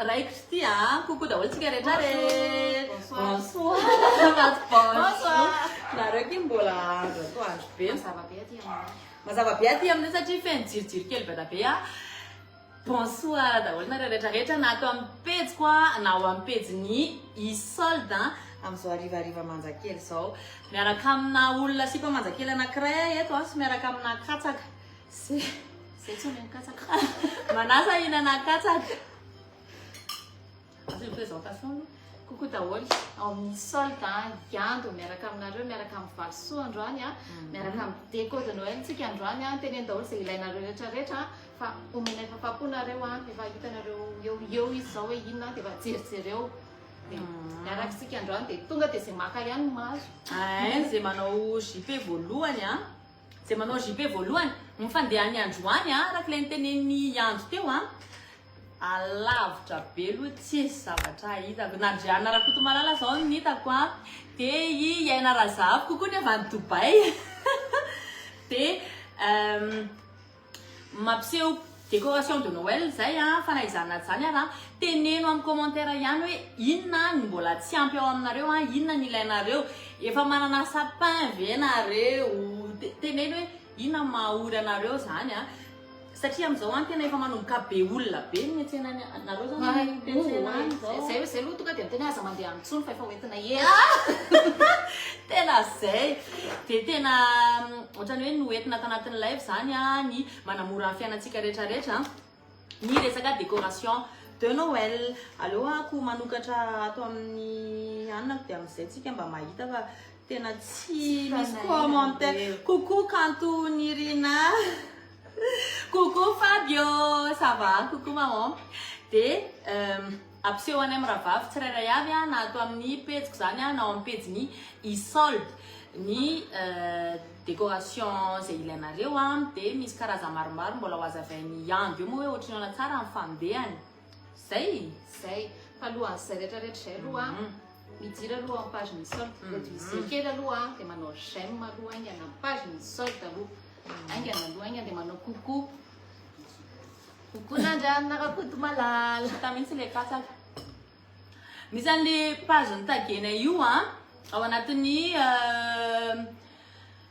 Raikitra ity a! Coucou daholo tsika rehetra re! Bonsoir. Bonsoir! Bonjour! Bonsoir. Nareo ki mbola andro atoandro be. Mazava be aty aminay. Mazava be aty aminay satria feno jirojiro kely be da be a. Bonsoir daholo nareo rehetra rehetra na ato amin'ny pejiko a na ao amin'ny pejin'ny Isolde a amin'izao harivariva manja kely izao. Miaraka amina olona sipa manja kely anankiray aho eto a sy miaraka amina katsaka. Sy Zay tsy omeny katsaka. Manasa hihinana katsaka. Asio présentation aloha. Coucou daholo. Ao amin'ny Isolde a, Iando miaraka aminareo, miaraka amin'ny valisoa androany a, miaraka amin'ny déco de Noël tsika androany a, teneno daholo izay ilainareo rehetra rehetra fa omenay fafapo nareo a, efa hitanareo eo eo izy izao hoe inona dia efa jerijereo. Dia miaraka isika androany dia tonga dia izay maka ihany no mahazo. Ay, izay manao JP voalohany a. Izay manao JP voalohany, ny fandehany androany a, araka ilay notenenin'i Iando teo a, alavitra be aloha tsisy zavatra hitako. Nandrianina Rakotomalala izao no hitako a, dia i Aina Razafy kokoa ny avy any Dubaï. Dia Mampiseho décoration de Noël zay a, fa na izany na izany ara, teneno amin'ny commentaire ihany hoe inona no mbola tsy ampy ao aminareo a, inona no ilainareo, efa manana sapin ve nareo, teneno hoe inona no maha ory anareo zany a, satria amin'izao an tena efa manomboka be olona be ny miantsena any, nareo zany miantsena any zao. Zay zay aloha tonga dia miteny hoe aza mandeha any intsony fa efa hoentina eto. Tena zay. Dia tena ohatran'ny hoe noentina tanatin'ny live zany ny manamora ny fiainantsika rehetra rehetra ny resaka décoration de Noël. Aleo ako manokatra ato amin'ny anako dia amin'izay tsika mba mahita fa tena tsy misy commentaire. Coucou Kanto Nirina. Coucou Fabio, ça va? Coucou maman. Dia ampiseho anay mirahavavy tsirairay avy na ato amin'ny pejiko izany na ao amin'ny pejin'i Isolde ny décoration izay ilainareo dia misy karazany maromaro mbola ho hazavain'i Iando eo moa hoe ohatran'ny ahoana tsara ny fandehany. Zay? Zay. Fa alohan'izay rehetrarehetra izay aloha, midira aloha amin'ny page-n'i Isolde, réduisez kely aloha dia manao j'aime aloha haingana amin'ny page-n'i Isolde aloha. Haingana aloha haingana dia manao coucou. Coucou Nandrianina Rakotomalala. Hita mihitsy ilay katsaka. Misy an'le page nitagena io an, ao anatin'ny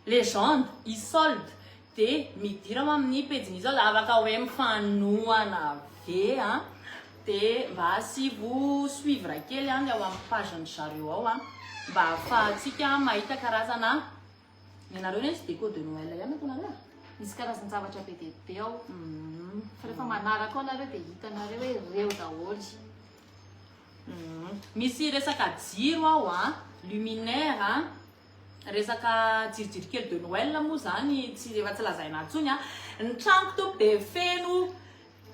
légende Isolde dia midira ao amin'ny pejin'i Isolde afaka hoe mifanohana ve an, dia mba asivo suivre kely an ny ao amin'ny page-ny zareo ao an, mba ahafahantsika mahita karazana. Ny anareo anie tsy déco de Noël ihany ataonareo e. Misy karazan-javatra be dia be ao. Fa rehefa manaraka ao nareo dia hitanareo hoe ireo daholo. Misy resaka jiro ao an, luminaire an, resaka jirojiro kely de Noël moa zany tsy efa tsy lazaina intsony an. Ny tranoko tompo dia feno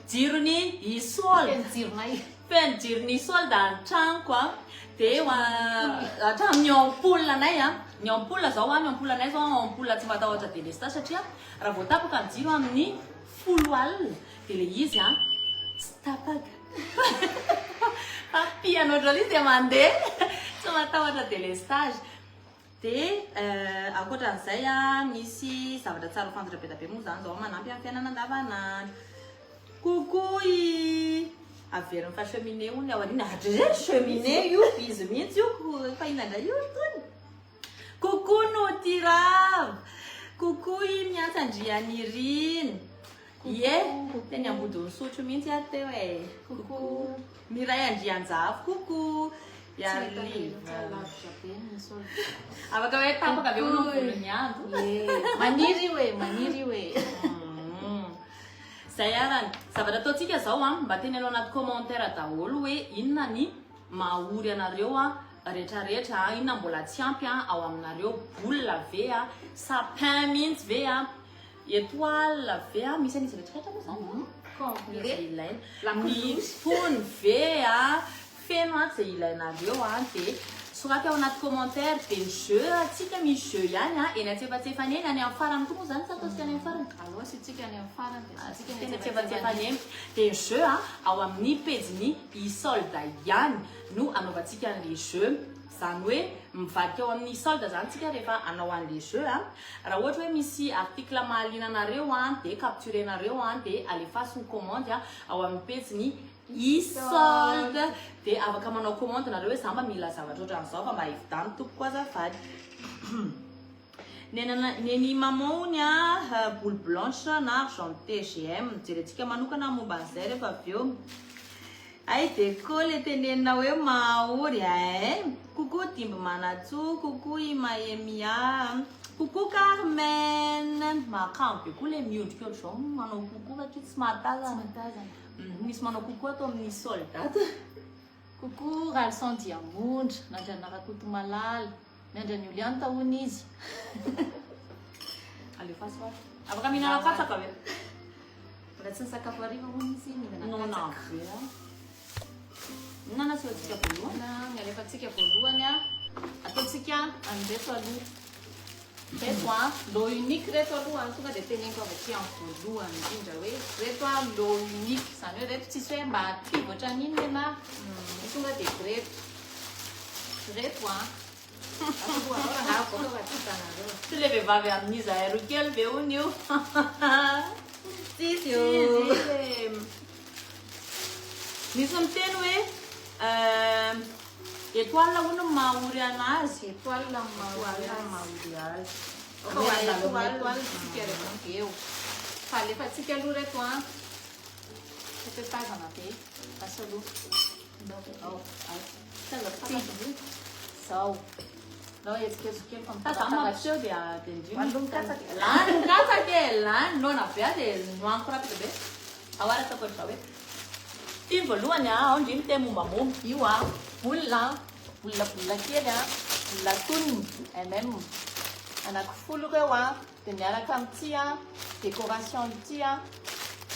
Jiron'i Isolde. Feno jironay. Feno jiron'i Isolde ny tranoko a. Dia hatramin'ny ampoule anay a. Ny ampoule zao a, ny ampoule anay zao ampoule tsy matahotra délestage satria raha vao tapaka ny jiro amin'ny 10 alina dia ilay izy a tsy tapaka. Fa pihana ohatran'izao izy dia mandeha. Tsy matahotra délestage. Dia ankoatran'izay misy zavatra tsara ho fantatra be dia be moa izany izao manampy amin'ny fiainana andavanandro. Coucou i Averiny fa cheminée hono ny ao aoriana. Adré cheminée io, izy mihitsy io, fa inona indray io ry tony? Coucou Notirava. Coucou i Miantsa Andrianirina. Ie, teny Ambodin'Isotry mihitsy aho teo e. Coucou. Miray Andrianjafy, coucou. Iariliva. Afaka hoe tapaka avy eo ny volon'ny andro. Maniry io e, maniry io e. Zay arany. Zavatra ataontsika zao an, mba teneno anaty commentaire daholo hoe inona ny mahaory anareo an, retraretra an, inona mbola tsy ampy an ao aminareo, boule ve an, sapin mihitsy ve an, Etoile ve a? Misy an'izy rehetra rehetra moa zany a? Complet. Izay ilaina. Lakolosy. Ny fony ve a? Feno a izay ilainareo a dia soraty ao anaty commentaire dia ny jeu atsika misy jeu ihany a eny antsefatsefany eny any amin'ny farany koa moa zany sa ataontsika any amin'ny farany? Aleo asiantsika any amin'ny farany dia asiantsika eny antsefatsefany eny. Dia ny jeu a ao amin'ny pejin'ny Isolde ihany no anaovantsika an'ilay jeu. Zany hoe mivadika ao amin'ny solde zany tsika rehefa hanao an'le jeu a. Raha ohatra hoe misy article mahaliana anareo a, de capturenareo a, de alefaso ny commande a ao amin'ny pejiny e-solde. De afaka manao commande nareo hoe za mba mila zavatra ohatran'izao fa mba evidano tompoko azafady. Neny maman hony a, boule blanche na argenté GM. Jerentsika manokana momba an'izay rehefa avy eo. Ay déco le tenenina hoe mahory eh. Coucou Dimby Manatsoa, coucou Imaemia, coucou Carmen. Mahakamo be koa le miondrika ohatr'izao manao coucou satria tsy mahatazana. Tsy mahatazana. Misy manao coucou ato amin'ny soldat. Coucou Ralson Diamondra, Nandriana Rakotomalala. Miandry an'i Olianta hono izy. Alefaso ary. Afaka mihinana katsaka ve? Mbola tsy nisakafo hariva hono izy, mihinana Noana katsaka. be aho. Inona no asehontsika voalohany? Na ny alefantsika voalohany a, ataontsika an'ireto aloha. Reto a, lot unique reto aloha, tonga dia teneniko avy aty amin'ny voalohany indrindra hoe reto a lot unique, izany hoe reto tsisy hoe mba kivy ohatran'inona ianah, tonga dia reto. Reto a. Aloha rangahy avoaka fa tsy hitanareo. Tsy le vehivavy amin'izahay roa kely ve hono io? Tsisy io. Tsisy e. Misy miteny hoe étoile hono no mahaory anazy. Étoile no mahaory Étoile no azy. mahaory azy. Fa ho andalo amin'ny étoile tsika rehefa avy eo. Fa alefantsika aloha reto a. Tetezana be. Lasa aloha. Ao. Zao. Nao hetsiketsiko kely fa Fa za mitarataratra. mampiseho dia dia ndry Lany ny katsaka. Lany ny katsaka e, lany noana be aho dia nohaniko rapide be. Ao ary ataoko ohatr'izao hoe ity ny voalohany a, ao ndry miteny mombamomba. Io a, boule a, boule boule kely a, boule tonony MM. Anaky 10 ireo a, dia miaraka amin'ity a, décoration ity a.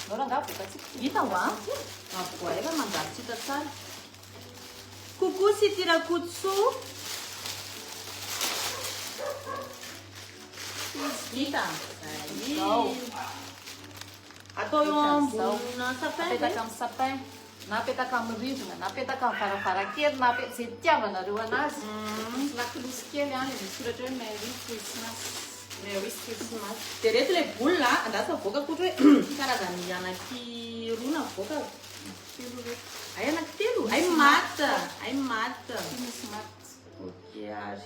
Nao rangahy voakatsika ity. Hita ho a, avoaela manjary tsy hita tsara. Coucou Siti Rakotosoa. Hita. Zao. Atao eo Ohatran'izao. ambonina sapin ve? Apetaka amin'ny sapin, na apetaka amin'ny rindrina, na apetaka amin'ny varavarankely, na izay itiavanareo anazy. Misy lakolosy kely any, misy soratra hoe Merry Christmas. Merry Christmas. Dia reto le boule a, andraso avoaka kotra hoe karazany anaky roa na avoaka. Telo reto. Ay anaky telo? Ay mat, ay mat. Ty misy mat. Ok ary.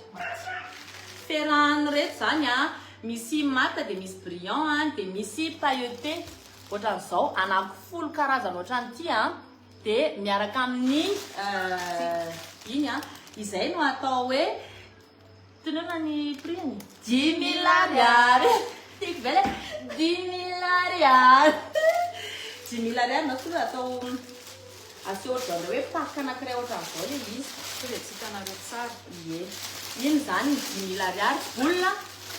Ferrany reto zany a, misy mat dia misy brillant a, dia misy pailleté. Ohatran'izao, anaky 10 karazana ohatran'ity a, dia miaraka amin'ny iny a, izay no atao hoe tonona ny prix-ny? 10 000 ariary. Tiako be le 10 000 ariary. 10 000 ariary na tonga atao aseho ohatr'izao indray hoe pack anankiray ohatran'izao le izy. Tonga dia tsy hitanareo tsara. Ie. Iny zany ny 10 000 ariary, boule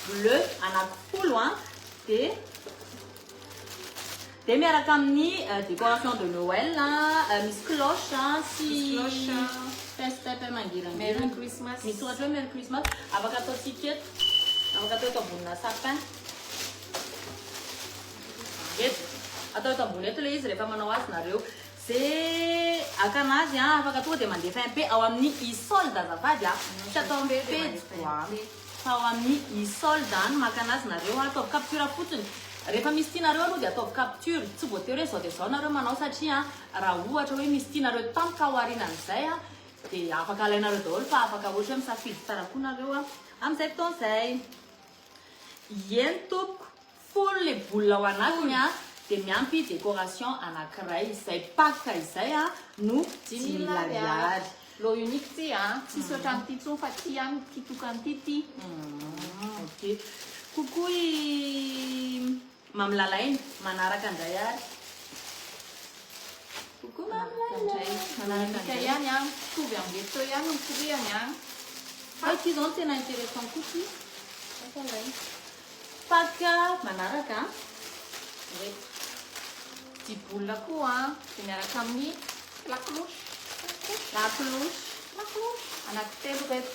bleu anaky 10 a, dia miaraka amin'ny décoration de Noël a, misy cloche a, sy Misy cloche a. pince-pince mangirangirana. Merry Christmas. Misy soratra hoe Merry Christmas. Afaka ataontsika eto. Afaka atao eto ambonina sapin. Eto. Atao eto ambony eto le izy rehefa manao azy nareo. Zay akanazy a, afaka tonga dia mandefa MP ao amin'ny e-solde azafady a. Tsy atao amin'ny pejy a. Fa ao amin'ny e-solde any maka anazy nareo a, ataovy capture fotsiny. Rehefa misy tianareo aloha dia ataovy capture. Tsy voatery hoe zao dia zao nareo manao satria raha ohatra hoe misy tianareo tampoka ao aorianan'izay a, dia afaka alainareo daholo fa afaka ohatra hoe misafidy tsara koa nareo a amin'izay fotoana izay. Eny tompoko, 10 le boule ao anatiny a, dia miampy décoration anankiray. Izay pack izay a no 10 000 ariary. Lot unique ty a, tsisy ohatran'ity intsony fa ty ihany, ty tokany ty ty. Ok. Coucou i Mamilalaina, manaraka indray ary. Coucou Mamilalaina. Manaraka indray ihany a, mitovy amin'ilay teo ihany ny prix-ny a. Fa ity zao no tena intéressant koa ty. Pack manaraka. Reto. Ty boule koa a, dia miaraka amin'ny la cloche. La cloche. La cloche. Anaky telo reto.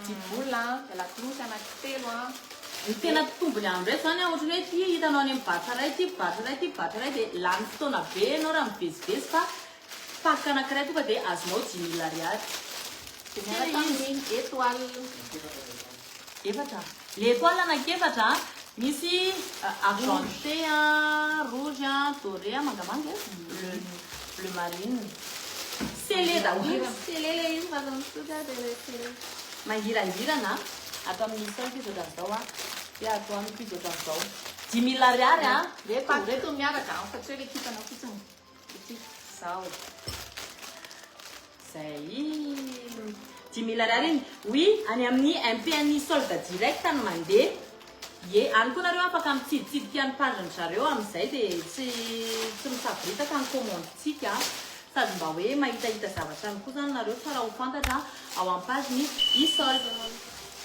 Ty boule a, dia la cloche anaky telo a. Ny tena tombony amin'ireo zany a, ohatran'ny hoe ty hitanao any amin'ny mpivarotra iray, ty mpivarotra iray, ty mpivarotra iray, dia lany fotoana be ianao raha mivezivezy fa pack anankiray tonga dia azonao 10 000 ariary. Dia miaraka amin'ny étoile. Efatra. Le étoile anankiefatra misy argenté, rouge, doré, mangamanga, bleu, bleu marine. Scellé daholo. Scellé le izy fa mitsotra dia le scellé. Mangirangirana ato amin'ny solde izy ohatran'izao a. Dia ato amiko izy ohatran'izao. 10 000 ariary a. Reto, reto miaraka fa tsy hoe le kintana fotsiny. Ity. Zao. Zay. 10 000 ariary iny. Oui, any amin'ny MP an'ny solde direct no mandeha. Ye, any koa nareo afaka mitsiditsidika ny page zareo amin'izay dia tsy misavoritaka ny commande-tsika. Sady mba hoe mahitahita zavatra any koa zany nareo tsara ho fantatra ao amin'ny page ny e-solde.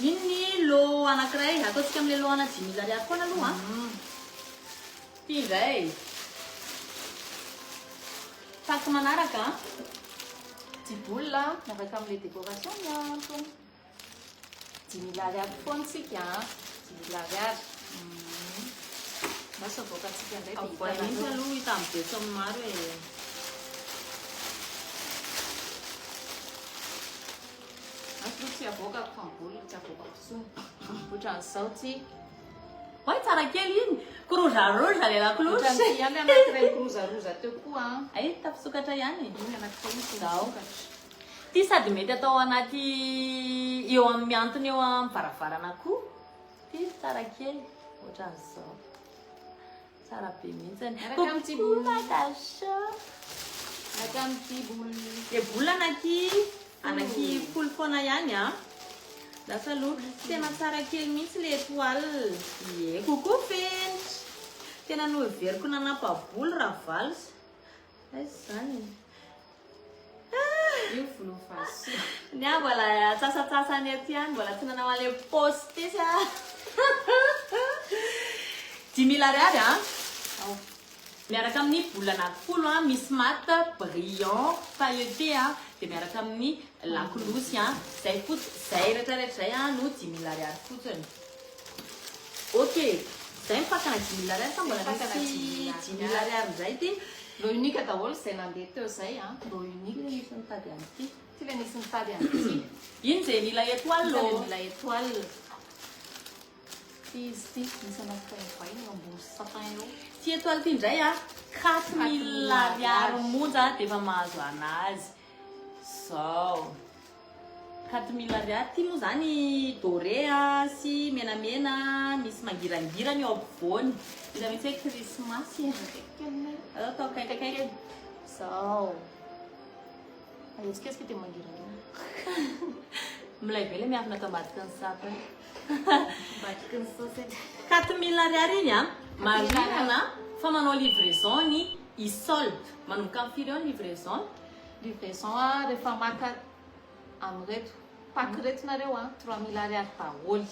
Iny ny lot anankiray, ataontsika amin'ilay lot ana 10 000 ariary foana aloha. Ty indray. Pack manaraka. Dix boule miaraka amin'ilay décoration miantona. 10 000 ariary foana tsika. 10 000 ariary. Lasa avoakantsika indray dia Avoay mihitsy hitanareo. aloha hita amin'ny be sy amin'ny maro e. Aloha tsy avoakako fa boule tsy avoakako intsony. Ohatran'izao ty. Oay, tsara kely iny. Kirozaroza le lakolosy. Ohatran'ity ihany anankiray kirozaroza teo koa. Ay, tafisokatra ihany. Iny anankiray iny Zao. misokatra. Ty sady mety atao anaty eo amin'ny miantona eo amin'ny varavarana koa. Ty tsara kely. Ohatran'izao. Tsara be mihitsy. Miaraka amin'ity Coucou boule. Natacha. Miaraka amin'ity boule. Le boule anaky 10 foana ihany a. Lasa aloha tena tsara kely mihitsy le étoile. Ie, coucou Fenitra. Tena noheveriko nanapa-bolo raha valsa. Aiza zany? Io volo vasoa. Ny ahy mbola tsasatsasany aty ihany, mbola tsy nanao an'ilay poste izy a. 10 000 ariary a. Ao. Miaraka amin'ny boule anankifolo a, misy mat brillant pailleté a, dia miaraka amin'ny lakolosy a. Zay fotsy, zay rehetrarehetra zay a no 10 000 ariary fotsiny. Ok, zay mipakana 10 000 ariary fa mbola Mipakana misy 10 000 10 000 ariary indray ty. Lot unique daholo izay nandeha teo izay a. Lot unique. Misy mitady an'ity. Ty le nisy nitady an'ity. Iny zay mila étoile Ity le lo. mila étoile. Ty izy ty misy anankiray vahiny eo ambony sapin eo. Ty étoile ty indray a 4 000 ariary monja dia efa mahazo anazy. Zao. 4 000 ariary. Ty moa zany doré a sy menamena misy mangirangirany eo ampovoany. Hita mihitsy hoe krismasy. Atao akaikikaiky. Zao. Ahetsiketsika dia mangirangirana. Milay be le miafina ato ambadiky ny sapin. Ambadiky ny saosy. 4 000 ariary iny a. Marihana fa manao livraison ny e-solde. Manomboka amin'ny firy eo ny livraison? Livraison a rehefa maka amin'ireto pack reto nareo a 3 000 ariary daholo.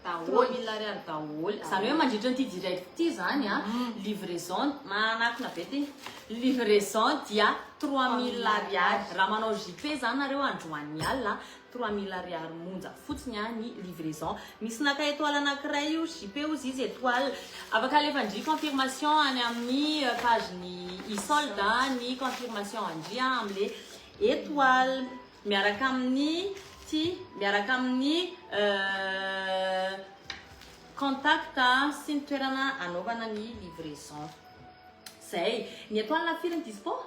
Daholo 000 ariary daholo. Zany hoe mandritra n'ity direct ity zany a, livraison manakona be ty. Livraison dia 3 000 ariary. Raha manao JP zany nareo androany alina 3 000 ariary monja fotsiny a ny livraison. Misy naka étoile anankiray io JP ozy izy étoile. Afaka alefandry confirmation any amin'ny page ny e-solde ny confirmation andry amin'le étoile miaraka amin'ny ty miaraka amin'ny contact sy ny toerana anaovana ny livraison. Zay. Ny étoile firy ny dispo?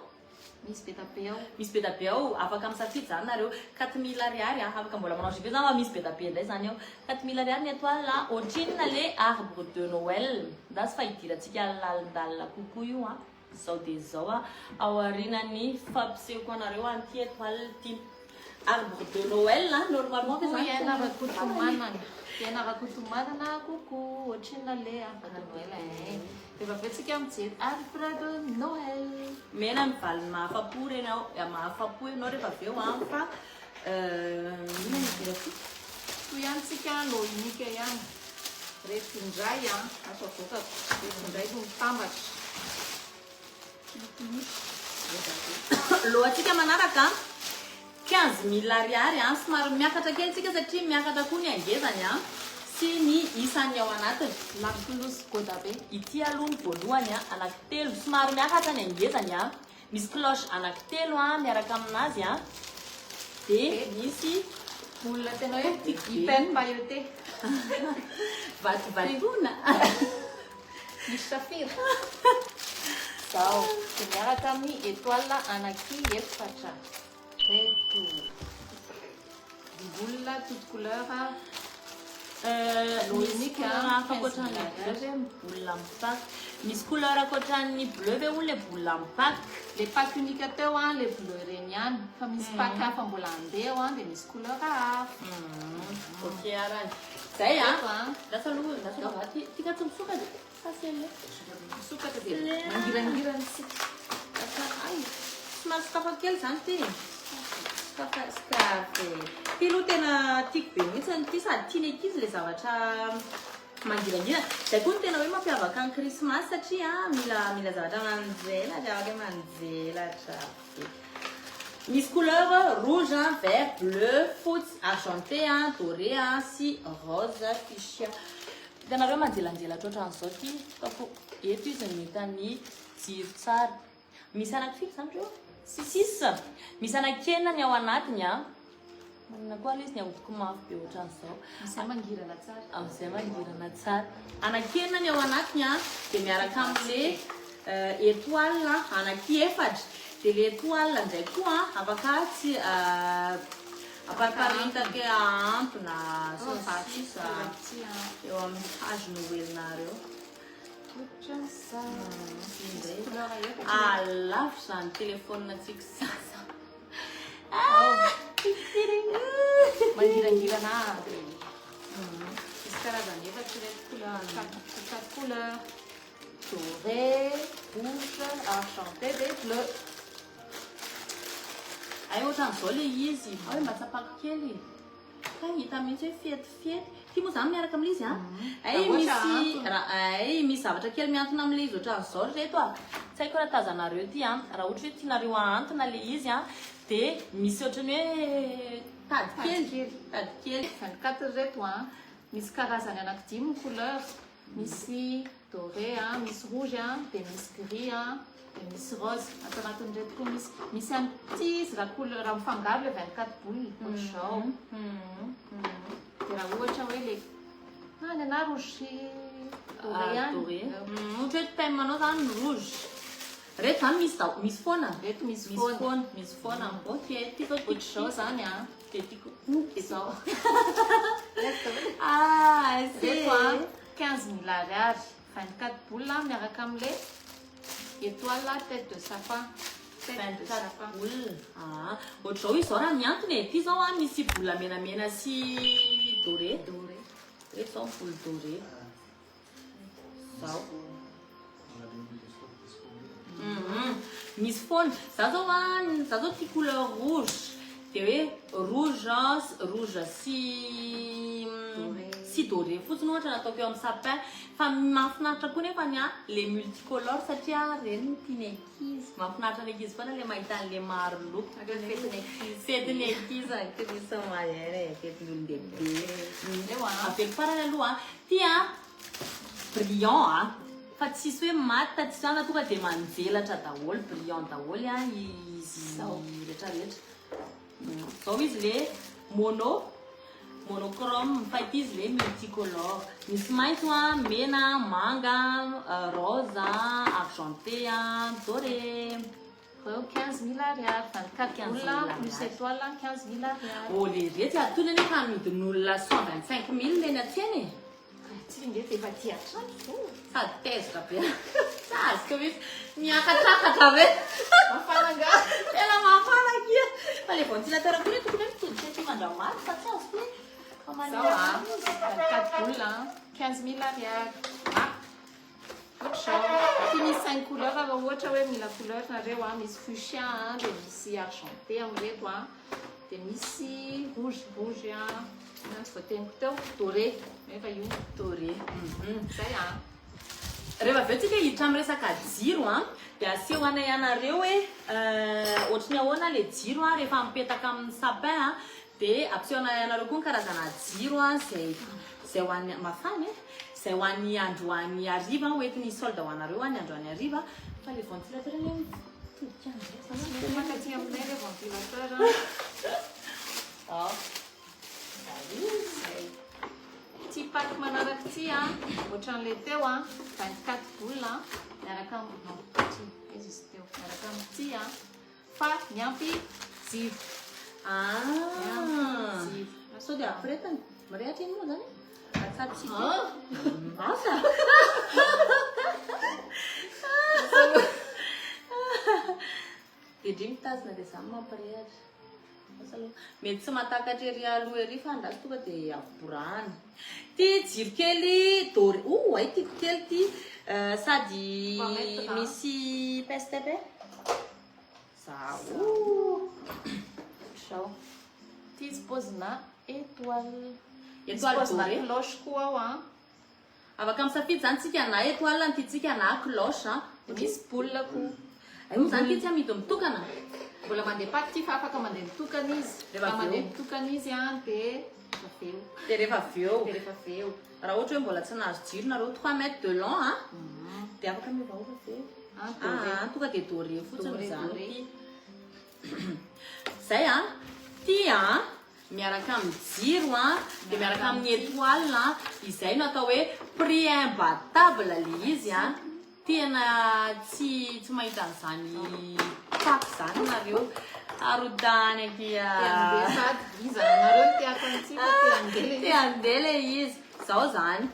Misy be da be ao. Misy be da be ao, afaka misafidy zany nareo. 4 000 ariary a, afaka mbola manao JP zany fa misy be da be indray zany ao. 4 000 ariary ny étoile, ohatrinona le arbre de Noël? Ndasy fa hidirantsika lalindalina kokoa io a. Zao dia zao a, ao aorianany fampisehoko anareo an'ity étoile ty. Arbre de Noël normalement Coucou zany Yana Rakotomanana. Yana Rakotomanana, coucou. Ohatrinona le arbre de Noël e? Rehefa avy eo tsika mijery arbre de Noël. Mena ny valiny mahafapo reny ao, mahafapo ianao rehefa avy eo a fa inona ny idirako? Toy ihany tsika lot unique ihany. Reto indray a, aso avoakako. Reto indray no mitambatra. Lot antsika manaraka 15 000 ariary a, somary miakatra kely tsika satria miakatra koa ny angezany a sy ny isan'ny ao anatiny. Lakolosy godabe. Ity aloha ny voalohany a, anankitelo, somary miakatra ny angezany a. Misy cloche anankitelo a miaraka aminazy a. Dia misy Boule tena hoe Tiako be. hyper pailleté. Vatovatona. Misy safira. Zao. Dia miaraka amin'ny étoile anaky efatra. Reto. Boule toute couleur. Misy Unique, couleur hein, hafa ankoatran'ny 15 bleu ve boule amin'ny pack? Misy couleur ankoatran'ny bleu ve hono le boule amin'ny pack? Le pack unique teo a, le bleu reny ihany. Fa misy pack hafa mbola andeha ao a, dia misy couleur hafa. Ok arany. Zay a. Reto a. Lasa aloha, lasa aloha. Ty ty ka tsy misokatra. Ça c'est le. Misokatra dia mangirangirana isika. Lasa ay. Somary sokafa kely zany ty. Sokafa sokafa. Ty aloha tena tiako be mihitsy ty sady tiany ankizy le zavatra mangirangirana. Zay koa no tena hoe mampiavaka ny Christmas satria mila zavatra manjelatra, afaka manjelatra be. Misy couleur rouge, vert, bleu, fotsy, argenté, doré sy rose fuchsia. Hitanareo manjelanjelatra ohatran'izao ty. Ataoko eto izy no hitan'ny jiro tsara. Misy anaky firy zany reo? Six. Misy anaky enina ny ao anatiny a. Manina koa aloha izy ny ahodiko mafy be ohatran'izao. Izay mangirana tsara. Amin'izay mangirana tsara. Anaky enina ny ao anatiny a, dia miaraka amin'le étoile anaky efatra. Dia le étoile indray koa afaka tsy apariparitaka ahantona sy ny sisa eo amin'ny hazo noelinareo. Ohatran'izao. Couleur efatra. Ah, lafo zany téléphone-ntsika sasa. Mangirangirana aby. Misy karazany efatra ireto couleur, quatre couleurs. Doré, rouge, argenté dia bleu. Ay ohatran'izao le izy. Ay mba tsapako kely. Ka hita mihitsy hoe fetifety. Ty moa zany miaraka amin'ilay izy a. Ay Raha ohatra misy ahantona. raha ay misy zavatra kely mihantona amin'ilay izy ohatran'izao ry reto a. Tsy haiko raha tazanareo ty a. Raha ohatra hoe tianareo ahantona le izy a, dia misy ohatran'ny hoe tady kely. kely. Tady kely. 24 reto a. Misy karazany anankidimy ny couleur. Misy doré a, misy rouge a, dia misy gris a, dia misy rose. Ato anatin'ireto koa misy an'ity izy raha couleur raha mifangaro le 24 boule ohatr'izao. Dia raha ohatra hoe le ah, ny anahy rouge sy doré Ah, ihany. doré. Ohatra hoe thème anao zany rouge. Reto zany misy misy foana. Reto misy Misy foana. foana, misy foana. Ok, ty zao tiako Ohatr'izao zany a. Dia tiako. Izao. Ah, c'est Reto a 15 000 ariary. 24 boule miaraka amin'le étoile tête de sapin. Tête de 24 sapin. boule. Ah, ohatr'izao izy zao raha mihantona e. Ty zao a misy boule menamena sy doré. Doré. Reto zao boule doré. Zao. Misy foana. Za zao a, za zao tia couleur rouge. Dia hoe rouge, rouge sy Doré. sy doré fotsiny ohatra nataoko eo amin'ny sapin. Fa mahafinaritra koa nefa ny a le multicolore satria reny no tiany ankizy. Mahafinaritra ny ankizy foana le mahita an'le maro loko. Fetin'ny ankizy. Fetin'ny ankizy any Christmas e, fetin'ny olon-dehibe. Reo a. Avelo farany aloha a. Ty a brillant a. Fa tsisy hoe mat tsisy zany tonga dia manjelatra daholo, brillant daholo a izy Zao. rehetrarehetra. Zao izy le monochrome fa ity izy le multicolore. Misy maitso a, mena, manga, rose, argenté, doré. Reo 15 000 ariary. 24 15 boule 000 plus ariary. étoile 15 000 ariary. Oh le retsy atony nefa amidin'olona 125 000 leny an-tsena e. Tsy nge dia efa tia hatrany zao. Sady tezitra be. Tsy azoko mihitsy. Miakatrakatra be. Mafana nga. Tena mafana kia. Fa le ventilateur koa ne tokony hoe mitodika aty mandramaty fa tsy azoko hoe fa Zao a. manina. 24 boule 15 000 ariary. Ah. Ohatr'izao. Ty misy 5 couleurs raha ohatra hoe mila couleur nareo a. Misy fuchsia a, dia misy argenté amin'ireto a. Dia misy rouge rouge a. Na tsy voateniko teo. Doré. Nefa io. Doré. Zay a. Rehefa avy eo tsika hiditra amin'ny resaka jiro a, dia aseho anay anareo hoe ohatry ny ahoana le jiro a rehefa mipetaka amin'ny sapin a, dia ampiseho anay anareo koa ny karazana jiro a zay ho an'ny mafana e, zay ho an'ny androany hariva hoentin'ny solde ho anareo any androany hariva. Fa le ventilateur anie mitodika andray zany. Mety mankaty aminay le ventilateur. Ohatran'ilay teo a, 24 boule a, miaraka amin'ny, non, ty, aiza izy teo, miaraka amin'ity a, fa miampy jiro. Ah. Miampy jiro. Sao dia ampiretana? Mirehatra iny moa zany? Atsatsika. Ah. Asa. Dia ndry mitazona dia zany mampirehatra. Asa aloha. Mety tsy mahatakatra ery aloha ery fa andraso tonga dia avorahana. Ty jiro kely doré. Oh, ay tiako kely ty. Sady Trois mètres, hein. misy peste Zao. Zao. Ty izy paozina étoile. Misy Étoile paozina dorée. cloche koa ao a. Afaka misafidy zany tsika na étoile ny tiantsika na cloche a. Dia misy boule koa. Ay moa zany ty tsy amidy mitokana. Mbola mandeha pack ty fa afaka mandeha mitokana izy. Rehefa Raha avy mandeha eo. mitokana izy a dia avy eo. Dia rehefa avy eo. Dia rehefa avy eo. Raha ohatra hoe mbola tsy nahazo jiro nareo 3 mètres de long a. Dia afaka miovaova ve? Ah, doré. Ah, tonga dia doré fotsiny Doré, zany doré. ty. Zay a. Ty a miaraka amin'ny jiro a, dia miaraka amin'ny étoile a, izay no atao hoe prix imbattable le izy a. Tena tsy mahita an'izany pack zany nareo. Arodany akia. Te handeha sady iza aminareo no te haka an'ity fa te handeha le Te izy. handeha le izy. Zao zany.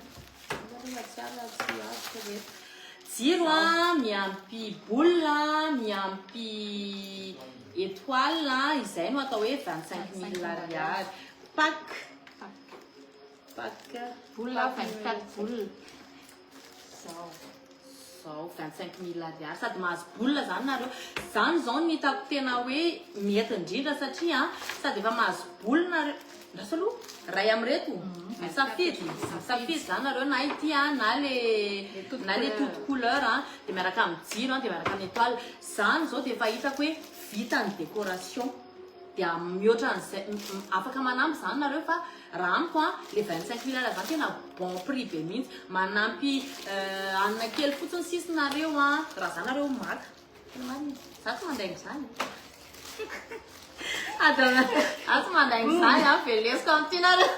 Jiro a, miampy boule a, miampy étoile a, izay no atao hoe 25 000 ariary. Pack. Pack. Boule 24 boule. Zao. Zao 25 000 ariary sady mahazo boule zany nareo. Zany zao no hitako tena hoe mety indrindra satria sady efa mahazo boule nareo. Ndraso aloha, ray amin'ireto misafidy, misafidy zany nareo na ity a na le Le toute na le couleur. toute couleur a, dia miaraka amin'ny jiro a, dia miaraka amin'ny étoile. Zany zao dia efa hitako hoe vita ny décoration. Dia mihoatra an'izay afaka manampy zany nareo fa raha amiko a le 25 000 ariary zany tena bon prix be mihitsy. Manampy hanina kely fotsiny sisy nareo a, raha zany nareo maka. Tena marina. Za tsy mandainga izany. Adana, za tsy mandainga izany a, velesiko amin'ity nareo.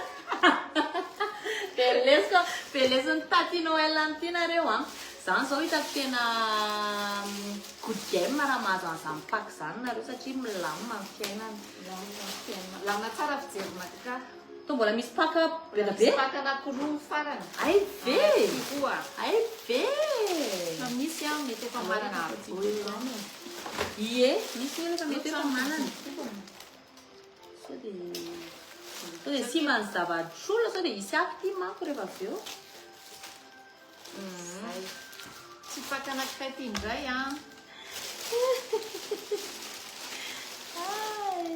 Velesiko, velesin'ny Taty Noël amin'ity nareo a. Zany zao hitako tena good game raha mahazo an'izany pack zany nareo satria milamina ny fiainana. Lamina ny fiainana. Lamina tsara fijerina ka. To mbola misy pack be da be? Misy pack anankiroa farany. Ay ve! Roa. Ay ve! Fa misy a mety efa manana boule. Ie, misy olona efa mety efa manana. Sao dia simba ny zava-tsola, sao dia hisy afo ty manko rehefa avy eo. Zay. Tsy pack anankiray ty indray a. Ay.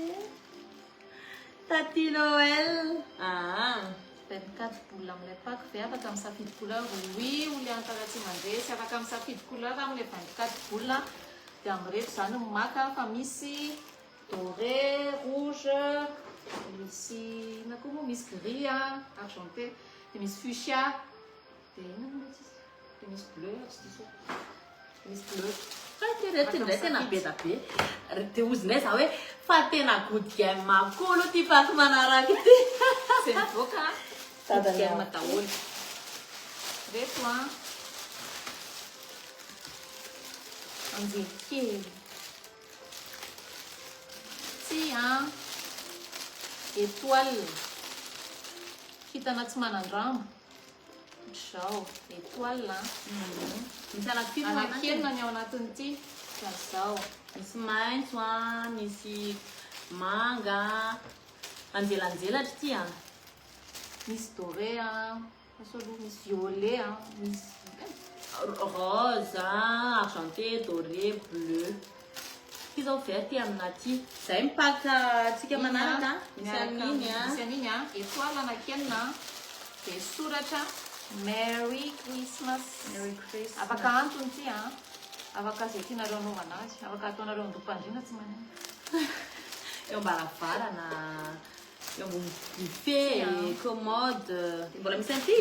Taty Noël. Ah. 24 boule amin'ilay pack ve afaka misafidy couleur? Oui, Olianta Ratsimandresy afaka misafidy couleur amin'ilay 24 boule. Dia amin'ireto zany no maka fa misy doré, rouge, misy inona koa moa, misy gris a, argenté, dia misy fuchsia. Dia inona moa ilay tsisy? Dia misy bleu, tsy diso. Dia misy bleu. Fa ty reto indray tena be da be. Dia ozinay za hoe fa tena good game koa aloha ty pack manaraka ity. Zay mivoaka good game daholo. Reto a. Anjely kely. Ty a. Étoile. Kintana tsy manan-drano. Ohatr'izao, étoile a. Misy anankifiry moa Anankienina ny ao anatin'ity. Ohatran'izao. Misy maitso a, misy manga, anjelanjelatra ity a. Misy doré a, misy aloha misy violet a, misy Rose, argenté, doré, bleu. Ty zao vert ty aminaty. Zay mipack tsika manaraka. Misy an'iny a. Misy an'iny a, étoile anankienina dia soratra Merry Christmas. Merry Christmas. Afaka antony ty a. Afaka izay tianareo anaovana azy. Afaka ataonareo an-doham-pandriana tsy manino. Eo ambaravarana, eo ambony buffet, commode. Mbola misy an'ity?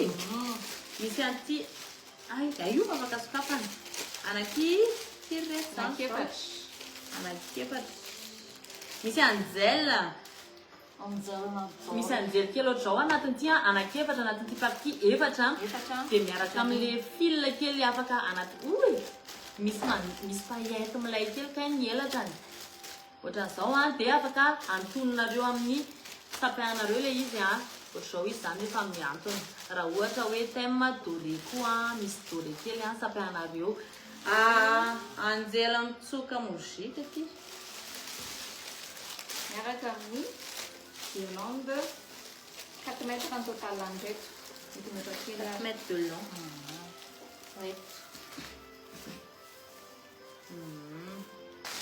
Misy an'ity. Ay, ay io fa afaka sokafana. Anaky firy reto zany? Anankiefatra. Anankiefatra. Misy Angel. Misy anjely kely ohatr'izao anatin'ity an, anankiefatra anatin'ity pack ity, efatra an, dia miaraka amin'le fil kely afaka anaty, oy! Misy man- misy paillette milay kely kay ny elatrany. Ohatran'izao an, dia afaka antoninareo amin'ny sapin-nareo ilay izy an, ohatr'izao izy izany rehefa mihantona. Raha ohatra hoe thème doré koa an, misy doré kely an sapin-nareo. Ah, anjely mitsoka mozika ity. Miaraka amin'ny guirlande 4 mètres ny total an'ireto. Mety mihoatra kely 4 ary. mètres de long. Reto.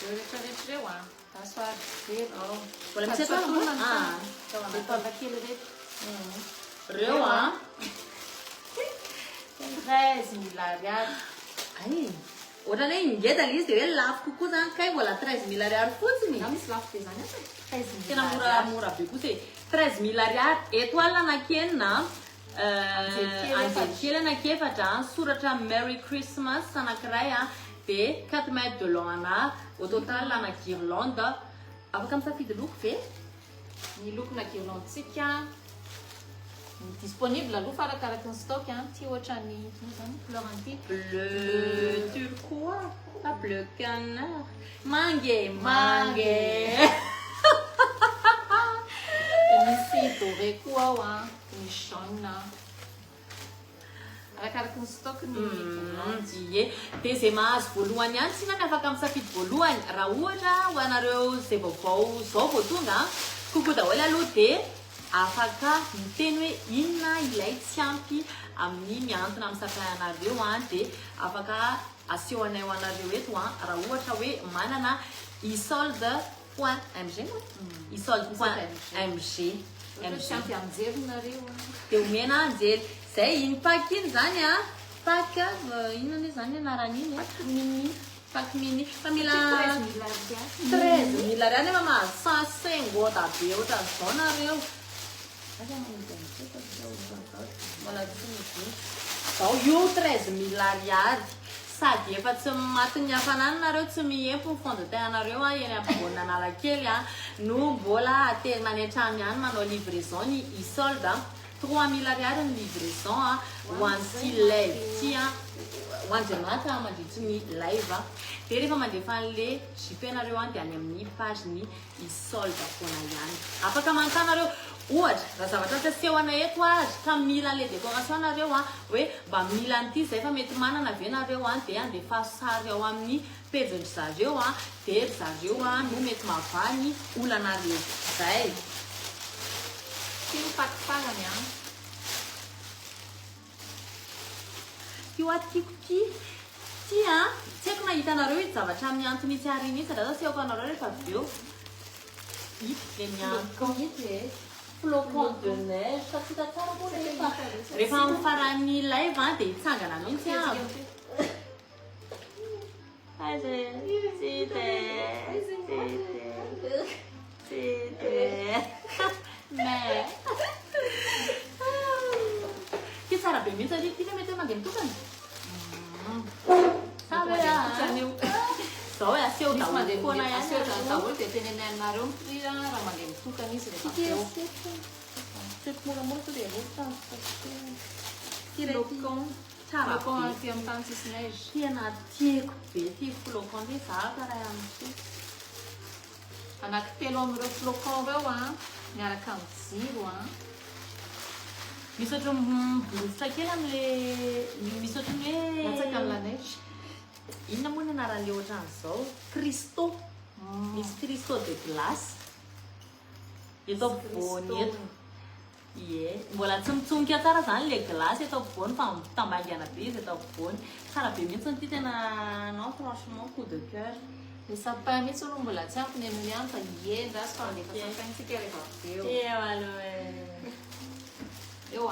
Ireo rehetra rehetra ireo an. Asoary zero. Mbola misy eto aloha? Ah. Tao anaty kely ireto. Reo an. 13 000 ariary. Ay, ohatrany hoe ngeda ilay izy dia hoe lafo kokoa zany kay mbola 13 000 ariary fotsiny. Na misy lafo be zany aza. 13 000 Tena mora mora be kosa e. 13 000 ariary étoile anankienina, Anjely kely anjely kely anankiefatra, soratra Merry Christmas anankiray an, dia 4 mètres de long ana au total ana guirlande. Afaka misafidy loko ve? Ny lokona guirlande-tsika disponible aloha fa arakaraky ny stock an. Ty ohatrany ino zany couleur an'ity? Bleu turquoise, ah bleu canard. Manga e, manga e. Dia misy doré koa ao an, dia misy jaune. Arakaraky ny stock ny guirlande. Ie, dia izay mahazo voalohany ihany tsinona no afaka misafidy voalohany. Raha ohatra ho anareo izay vaovao izao vao tonga, coucou daholo aloha dia afaka miteny hoe inona ilay tsy ampy amin'ny mihantona amin'ny sapin-nareo an, dia afaka asehonay ho anareo eto an, raha ohatra hoe manana isolde point mg moa isolde point mg. Ohatra hoe tsy ampy anjely nareo an. Dia omena anjely. Zay iny pack iny zany an, pack inona anie zany anarany iny? Pack mini. Pack mini. Fa mila 13 000 ariary. 13 000 ariary nefa mahazo 150 be ohatran'izao nareo. Aza manidy an'ity fa tsy ohatran'izao. Mbola tsy mivoy. Zao io 13 000 ariary. Sady efa tsy matin'ny hafanana nareo, tsy mihempo ny fond de teint anareo an, eny ampovoan'Analakely an, no mbola aterina any an-trano ihany manao livraison ny isolde an. 3000 ariary ny livraison an, ho an'ity live ity an, ho an'izay maka mandritry ny live an. Dia rehefa mandefa an'le JP nareo an, dia any amin'ny page ny isolde foana ihany. Afaka manontany nareo, ohatra, raha zavatra tsy asehonay eto ary ka mila an'le décoration nareo an, hoe mba mila an'ity zay fa mety manana ve nareo an, dia andefaso sary ao amin'ny pejin-dry zareo an, dia ry zareo an no mety mahavaha ny olanareo. Zay. Ty ny pack farany an. Ty hoa tiako ty. Ty an, tsy haiko na hitanareo ito zavatra mihantona itsy aoriana itsy, andraso asehoko anareo rehefa avy eo. Ito le mihantona ito e. Flocon de neige, fa tsy hita tsara moa rehefa rehefa amin'ny faran'ny live an dia hitsangana mihitsy aho. Aiza e? Tsy hita e. Tsy hita e. Tsy hita e. Mais. Ty tsara be mihitsy ary ty ve mety hoe mandeha mitokana? Sa ve Zao e aseho Misy daholo mandeha foana ihany. aseho daholo dia tenenay aminareo ny prix a, raha mandeha mitokana izy rehefa avy eo. Tiako moramora sao dia rototra ny Ty re ty. Flocon. Tsara Flocon be. aty amin'ny tany tsisy neige. Tena tiako be ty flocon ty, za karaha amin'ity. Anankitelo amin'ireo flocon ireo a, miaraka amin'ny jiro a. Misy ohatran'ny miborositra kely amin'le misy ohatran'ny hoe Latsaka ny la neige. Inona moa ny anaran'le ohatran'izao? Cristaux. Misy cristaux de glace. Eto ampovoany eto. Ie, mbola tsy mitsonika tsara zany le glace eto ampovoany fa mitambaingana be izy eto ampovoany. Tsara be mihitsy ity tena non franchement coup de cœur. Le sapin mihitsy aloha mbola tsy ampy ny an'io ihany fa ie ndraso fa andefa sapin tsika rehefa avy eo. Eo aloha e. Eo a.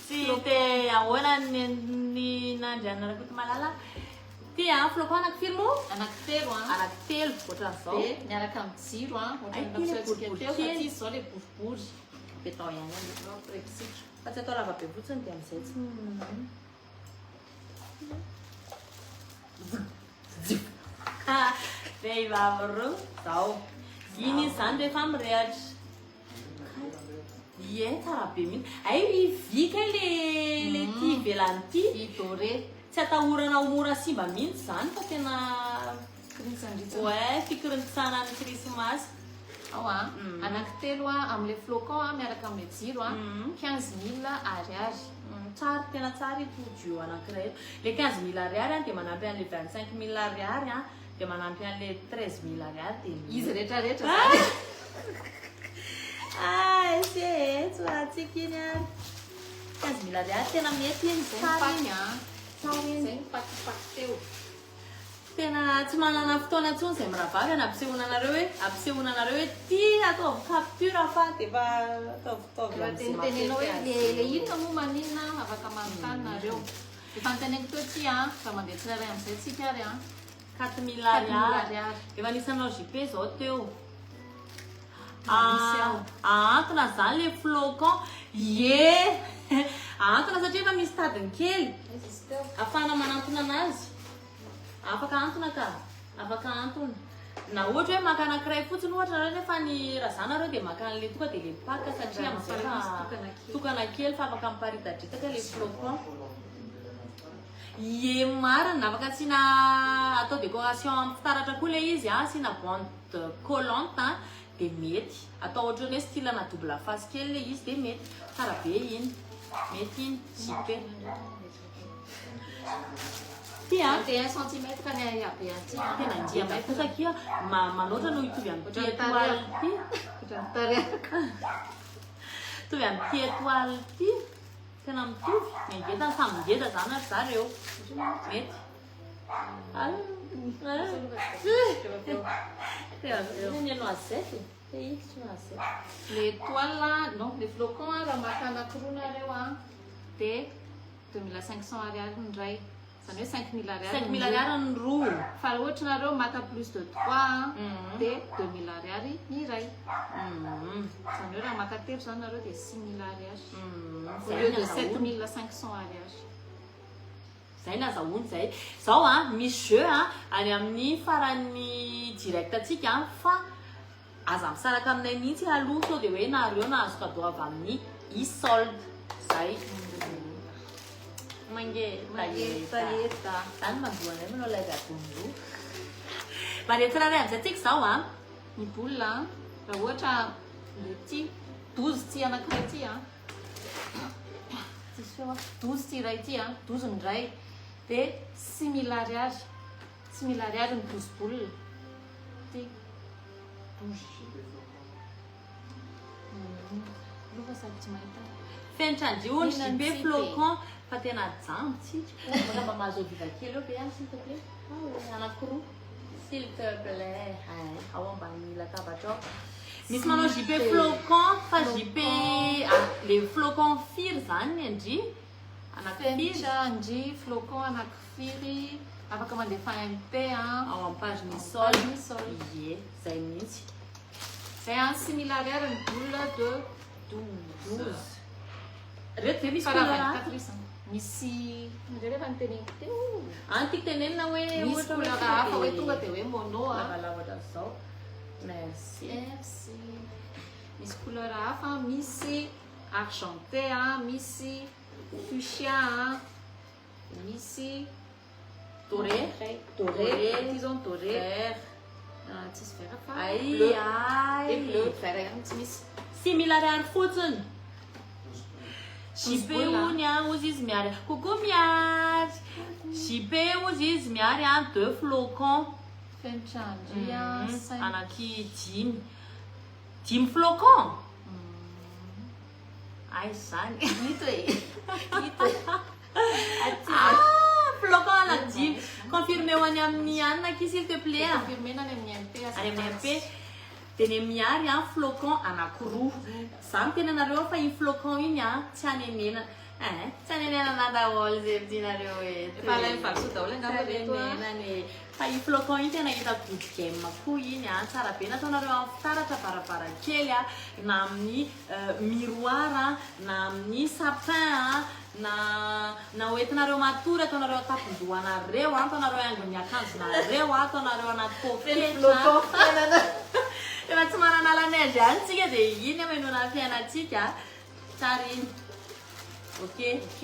Tsy te ahoana ny ny nandrianana Rakotomalala. Ty a flocon anaky firy moa? Anankitelo a. Anankitelo ohatran'izao. Dia miaraka amin'ny jiro a, ohatran'ny Ay, ty le nampisehoantsika boribory teo fa kely. ty izao le boribory. Betao ihany aloha. Mampirepisika. Fa tsy atao lava be fotsiny dia amin'izay tsy Vehivavy roa zao. Iny izy zany rehefa mirehatra. Ie, tsara be mihitsy. Ay, vy kay le ty ivelany ty. Vy doré. Tsy atahorana ho mora simba mihitsy zany fa tena Kirintsandritsana. Ouais, fikirintsana ny krismasy. Ao a, anankitelo a amin'le flocon a miaraka amin'le jiro a, 15 000 ariary. Tsara, tena tsara ito duo anankiray ito. Le 15 000 ariary a dia manampy an'le 25 000 ariary a, dia manampy an'le 13 000 ariary dia Izy rehetrarehetra zany. Ah, sy e, tsy rahantsika iny ary. 15 000 ariary tena mety iny, Zay tsara ny iny. pack a. Tsara iny. Zay ny pakipaky teo. Tena tsy manana fotoana intsony izay mirahavavy ampisehoana anareo hoe ampisehoana anareo hoe ty ataovy capture fa de efa ataovitaovy Efa amin'izay tenitenenao hoe mampety le azy. le inona moa maninona, afaka manontany nareo. Efa noteneniko teo ty a, fa mandeha tsirairay amin'izay tsika ary a. 4 000 4 000 ariary. Ariary. Efa nisanao JP zao teo. Misy ao. Ahantona zany le flocon. Ye! Ahantona satria efa misy tadiny kely. Aiza izy teo? Ahafahana manantona anazy. Afaka ahantona ka. Afaka ahantona. Na ohatra hoe maka anankiray fotsiny ohatra nareo, nefa ny raha zany nareo dia maka an'le tonga dia le pack satria amin'izay Misy fa tokana kely. Tokana kely fa afaka miparitadritaka le flocon. Ie, marina, afaka asiana atao décoration amin'ny fitaratra koa le izy a, asiana bande collante a, dia mety. Atao ohatran'ny hoe style na double face kely le izy dia mety. Tsara be iny. Mety iny, JP. Ty a. 21 centimètre ny habe an'ity. Tena ngeda kosa kia, manoatra no hitovy amin'ity Ohatran'ny étoile ty. Ohatran'ny tarehako. Mitovy amin'ity étoile ty. Tena mitovy. Ny ngeda samy ngeda zany ary zareo. Mety. Ah, ah. Inona ny noisette? Te tsy noisette. Le étoile, non, le flocon a, raha maka anankiroa nareo a, dia 2500 ariary ny ray. Zany hoe 5000 ariary. 5000 ariary ny roa. Fa raha ohatra nareo maka plus de 3 dia 2000 ariary ny iray. Zany hoe raha maka telo zany nareo dia 6000 ariary. Au lieu de 7500 ariary. Zay ny azahoany zay. Zao a, misy jeu a any amin'ny faran'ny direct atsika, fa aza misaraka aminay mihitsy aloha sao dia hoe nareo nahazo cadeau avy amin'ny e-solde. Zay. Mange Mangetaheta. Zany mandoanay manao live adiny roa. Mandeha tsirairay amin'izay tsika zao a. Ny boule a, raha ohatra le ty 12 ty anankiray ty a. Tsisy feo a. 12 ty iray ty a, 12 ny iray. Dia 6000 ariary. 6000 ariary ny 12 boule. Ty. 12. Lova sady tsy mahita. Fentrandriony Inona JP ny tsy flocon fa tena jambo tsika. Maka mba mahazo viva kely eo be a, s'il te plaît. Ah, anankiroa. S'il te plaît. Ay, ao ambany latabatra ao. Misy manao JP flocon fa JP ah, le flocon firy zany ny andry? Anakifiry? Fentrandry flocon anakifiry, afaka mandefa MP a. Ao amin'ny page ny Ao sol. page ny sol. Ie, zay mihitsy. Zay a, 6000 ariary ny boule de 12. 12. Reto ve misy Fa raha couleur hafa? 24 isany. Misy ndray rehefa niteneniko teo. Any tiako tenenina hoe Misy ohatra hoe couleur hafa hoe tonga dia hoe mono a. Lavalava ohatran'izao. Merci. Merci. Misy couleur hafa, misy argenté a, misy fuchsia a, misy Doré. Doré. Doré. Ty zao ny doré. Vert. Ah, tsisy vert fa Ay, bleu. ay. Et bleu, vert ihany tsy misy. 6000 ariary fotsiny. JP Bola. ony a, ozy izy miary. Coucou miary. JP ozy izy miary a, deux flocons. Fentrandry a, cinq. Anaky dimy. Dimy flocon. Ay zany. Ito e. Ito. Ah, flocon anaky dimy. Confirmé ho any amin'ny Anna ki s'il te plaît a. Confirmé any amin'ny MP. Any amin'ny MP. Dia ny miary a flocon anankiroa. Zany tena nareo fa iny flocon iny a tsy anenena. Eh, tsy anenenana daholo zay tianareo eto. Efa alain'ny valisoa daholo angamba Tsy reto a. anenenana e. Fa iny flocon iny tena hita good game koa iny a, tsara be nataonareo amin'ny fitaratra varavarankely a, na amin'ny miroir a, na amin'ny sapin a, na hoentinareo matory, ataonareo an-tampon-dohanareo a, ataonareo haingon'ny akanjonareo a, ataonareo anaty poketra. Flocon fiainana. Efa tsy manana. manendry ihany tsika dia iny amenoana ny fiainantsika. Tsara iny. Ok. Ok.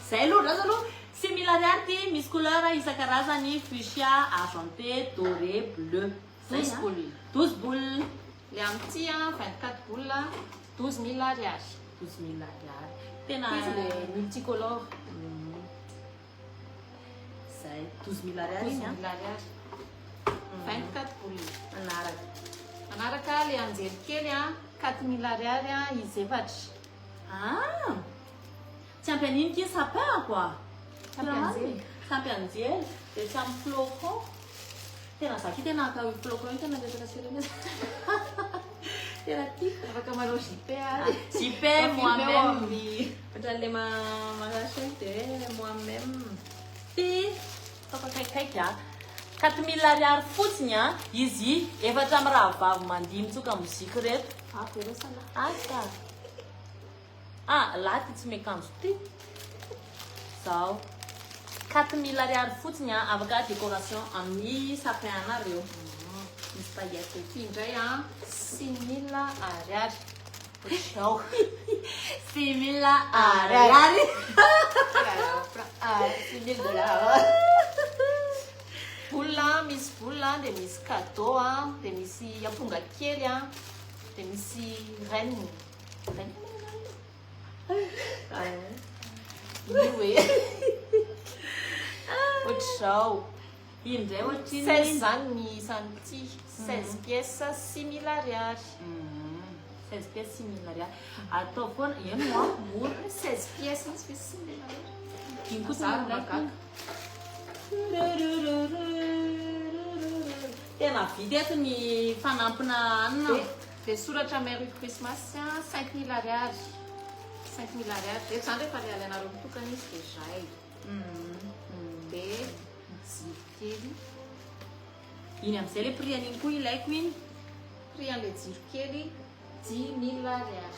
Zay aloha, raha aloha 6000 ariary ty, misy couleur isan-karazany: fuchsia, argenté, doré, bleu. Zay, 12 a. boules. 12 boules. Le amin'ity a 24 boules, 12 000 ariary. 12 000 ariary. Tena Izy le multicolore. Zay, 12 000 ariary 12 iny a. 000 ariary. 24 boules. Manaraka. Manaraka le anjely kely a 4000 ariary a izy efatra. Ah! Tsy ampy an'iny ki sapin quoi. Tsy ampy anjely. Tsy ampy anjely, dia tsy ampy flocon. Tena za ki tena akao flocon io, tena resaka sérieux. Tena tiako. Afaka manao JP ary. JP Filmeo moi-même. Amin'ny Ohatran'le marachel dia moi-même. Ty ataoko akaikikaiky a. 4000 ariary fotsiny a izy efatra amin'ny rahavavy mandihy mitsoka mozika reto. Avy ireo sala. Asa. Ah, lahy ty tsy miakanjo ty. Zao. 4000 ariary fotsiny a, afaka décoration amin'ny sapin anareo. Misy paillette. Ty indray a 6000 ariary. Ohatr'izao. 6000 ariary. 6000 dollars. Boule, misy boule, dia misy cadeau a, dia misy amponga kely a, dia misy reine. Reine io e. Ohatr'izao. Iny indray ohatr'iny. 16 zany ny isan'ity. 16 pièces, 6000 ariary. 16 pièces, 6000 ariary. Atao foana, eny moa, mora. 16 pièces mihitsy ve 6000 ariary? Iny koa Zary tena mahagaga. Tena vita eto ny fanampina anina. Dia soratra Merry Christmas a 5000 ariary. 5000 ariary. Rehetra zany rehefa le alainareo mitokana izy dia zay. Dia jiro kely. Iny amin'izay le prix an'iny koa ilaiko iny. Prix an'le jiro kely 10 000 ariary.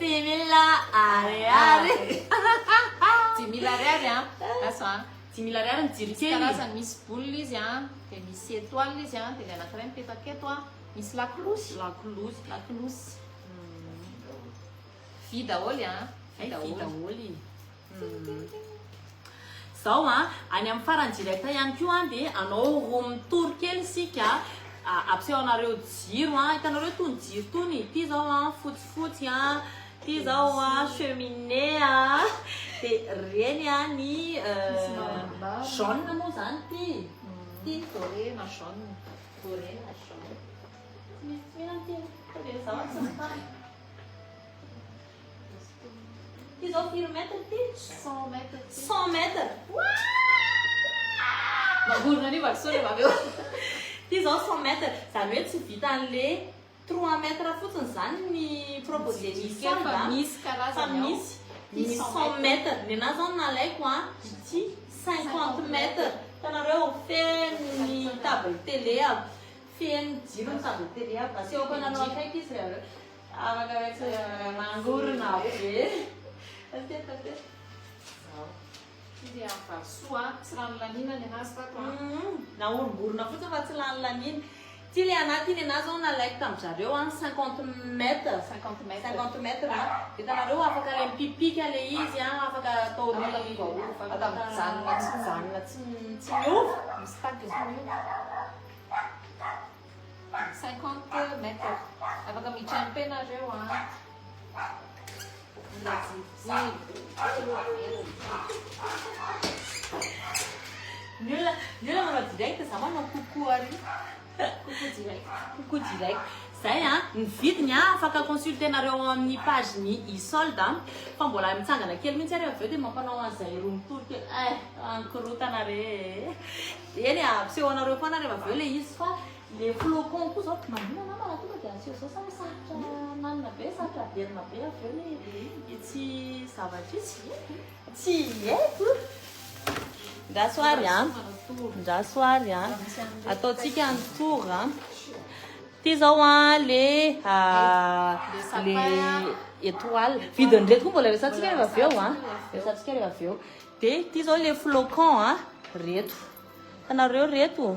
6000 ariary. 10 000 ariary a. Asa a. 10 000 ariary ny jiro Misy kely. karazany, misy boule izy a, dia misy étoile izy a, dia le anankiray mipetaka eto a, misy lakolosy. Lakolosy. Lakolosy. Vy daholo a. Vy Ay, vy daholo. daholo. Zao a, any amin'ny farany direct ihany koa a, dia anao room tour kely sika, ampiseho anareo jiro a. Hitanareo tony jiro tony, ty zao a fotsifotsy a, ty zao a cheminée a, dia reny a ny Misy maromaro. Jaune moa zany ty. Ty doré na jaune. Doré na jaune. Tsy misy tsy mena ty. Dia zao tsy mitany. Ty zao firy mètre ty? 100 mètres ty. 100 mètres. Mangorona an'io valisoa rehefa avy eo. Ty zao 100 mètres. Zany hoe tsy vitan'le 3 mètres fotsiny zany ny proposé ny Kely fa solde a. misy Fa karazany ao. misy Ty misy 100 mètres. Ny anazy zao nalaiko a ity 50 mètres. Hitanareo feno ny table télé a. Feno jiro ny table télé a. Asehoko anareo akaiky izy rehefa afaka hoe tsy mangorona be. Ateto, ateto. Zao. Ty dia valisoa a, tsy rano lanina ny anazy tato a. Nahorongorona fotsiny fa tsy lany lanina. Ty le anaty iny anazy zao nalaiko tamin zareo a 50 mètres. 50 mètres. 50 mètres a. Hitanareo afaka le mipipika le izy a, afaka atao Afaka miovaova, afaka mijanona tsy mijanona, tsy miova. Misy tag izy io. 50 mètres. Afaka mitrampe nareo a. Mila jirojiro. Ny olona manao direct, za manao coucou ary. Coucou direct. Coucou direct. Zay a, ny vidiny a afaka consultenareo amin'ny page ny isolde a, fa mbola mitsangana kely mihitsy ary avy eo dia mampanao an'izay roa mitory kely eh ankorotana re. Eny a, ampiseho anareo foana rehefa avy eo le izy, fa le flocon koa zao manina na raha tonga dia aseho zao sa hoe sarotra nanina be, sarotra averina be avy eo le itsy zavatra itsy tsy haiko. Ndraso ary a, ndraso ary a, ataontsika ny tour a. Ty zao a le étoile, vidiny reto koa mbola resantsika rehefa avy eo a, resantsika rehefa avy eo. Dia ty zao le flocon a reto, hitanareo reto.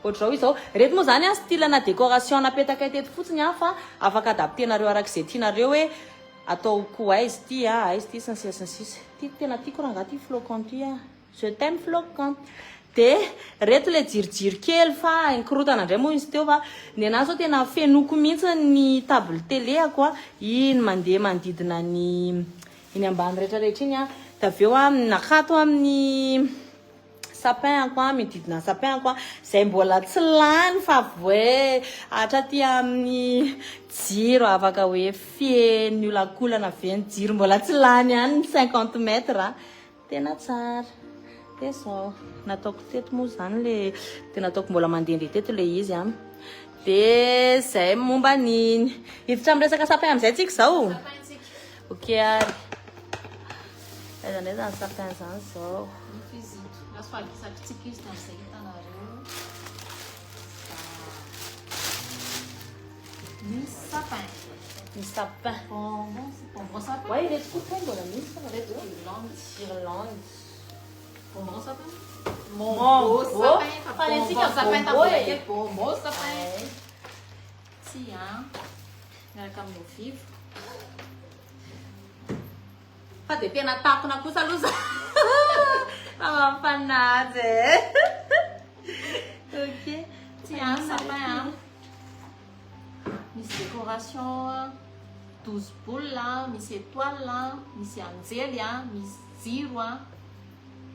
Ohatr'izao izao. Ireto moa izany style na décoration napetakay teto fotsiny fa afaka adapter-nareo arak'izay tianareo hoe ataoko aiza ity a, aiza ity sy ny sisa sy ny sisa. Ty tena tiako rangahy ty flocon ty a. Je t'aime flocon. Dia reto le jirojiro kely fa nikorotana indray moa izy teo fa ny anahy zao tena fenoiko mihitsy ny table télé-ako a. Iny mandeha manodidina ny iny ambany rehetrarehetra iny a. Dia avy eo a nakato amin'ny sapin ako a, mihodidina ny sapin ako a, izay mbola tsy lany fa hoe hatraty amin'ny jiro afaka hoe feno miolakolana ve ny jiro mbola tsy lany ihany ny 50 mètres. Tena tsara. Dia izao, nataoko teto moa izany le, dia nataoko mbola mandehandeha teto le izy an. Dia izay momba an'iny. Hiditra amin'ny resaka sapin amin'izay tsika izao. Ok ary. Aiza ndray izany sapin izany izao. Ito izy ito. Lasa fahagisakitsika izy tamin'izay hitanareo. Misy sapin. Misy sapin. Bonbon, bonbon sapin. Ouais, ireto koa kay mbola misy fa Ireto guirlande. Guirlande. Bonbon sapin. Bonbon sapin. Fa ny antsika Bonbon sapin bonbon tambola e. kely. Bonbon sapin. Tsy an. Miaraka amin'ny eau vive. Fa dia tena takona kosa aloha za. Fa mampanaja e. Ok. Tsy an sapin an. Misy décoration 12 boules, misy étoile, misy anjely, misy jiro,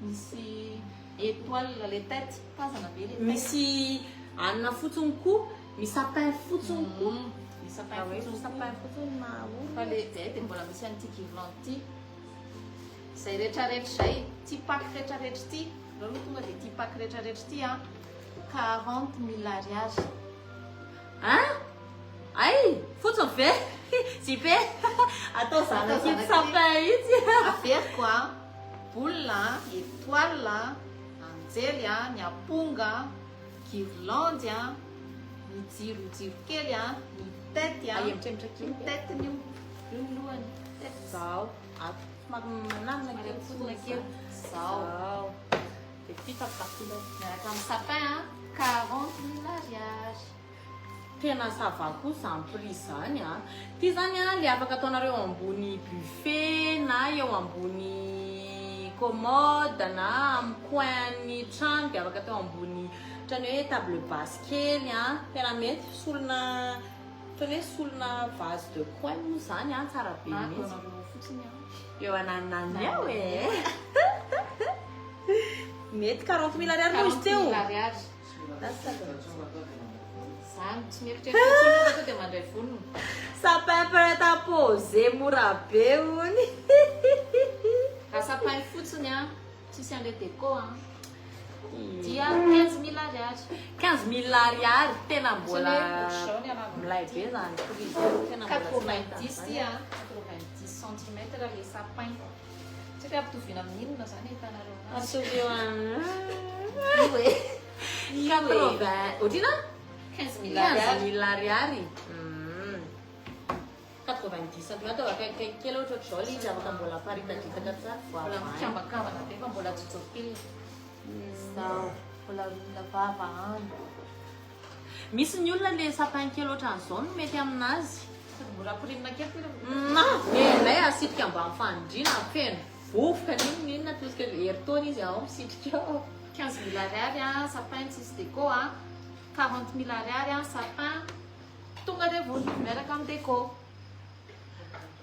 misy étoile les têtes, tazana be les têtes. Misy anina fotsiny koa, misy sapin fotsiny koa. Misy sapin Raha hoe fotsiny sapin koa. fotsiny mahaolo. Fa le zay dia mbola misy an'ity guirlande ity. Izay rehetrarehetra izay, ity pack rehetrarehetra ity, ireo aloha tonga dia ity pack rehetrarehetra ity an, 40 000 ariary. Hein? Ay, fotsiny ve? JP, atao zanak'ity zanak'ity. sapin itsy. Averiko a, boule, étoile, anjely, ny aponga, guirlande, ny jirojiro kely, ny tête, Ahemotremitra kely ny tête io, io ny lohany, tête. Zao, ato somary mananana kely Fotsina kely, zao. Zao. Dia ty tapitapila. Miaraka amin'ny sapin a, 40 000 ariary. Tena ça va koa izany prix izany a. Ty zany a, le afaka ataonareo ambony buffet na eo ambony commode na amin'ny coin-ny trano dia afaka atao ambony ohatrany hoe table basse kely a. Tena mety solona ohatrany hoe solona vase de coin moa izany a, tsara be Na mihitsy. ataonareo fotsiny a. Eo ananany eo e. Mety 40 000 ariary moa izy 40 teo. 000 ariary. Zany tsy mieritreritra intsony fa dia mandray vonona. Sapin prêt à poser mora be ony. Raha sapin fotsiny a, tsisy an'ilay déco a, dia 15 000 ariary. 15 000 ariary tena mbola Ohatr'izao ny halavany. milay be zany prix zany tena mbola tsy nahita 90 ty a, 90 centimètres le sapin. Tsy hoe ampitoviana amin'ny inona zany ahitanareo anazy. Atovio Io e. 80 ohatrina 15 000 15 ariary. 000 ariary. 90 centimètres akaikikaiky kely ohatra ohatr'izao ilay izy afaka mbola aparitadritaka tsara. Mbola mikambakambana be fa mbola jojopila. Zao, mbola olona vava any. Misy ny olona le sapin kely ohatran'izao no mety aminazy. Sady mbola ampirimina kely ty. Na, ilay asitrika ambany fandriana feno vovoka n'inon'inona tosika herintaona izy ao misitrika ao. 15 000 ariary a, sapin tsisy déco a, 40 000 ariary a, sapin tonga dia vonona miaraka amin'ny déco.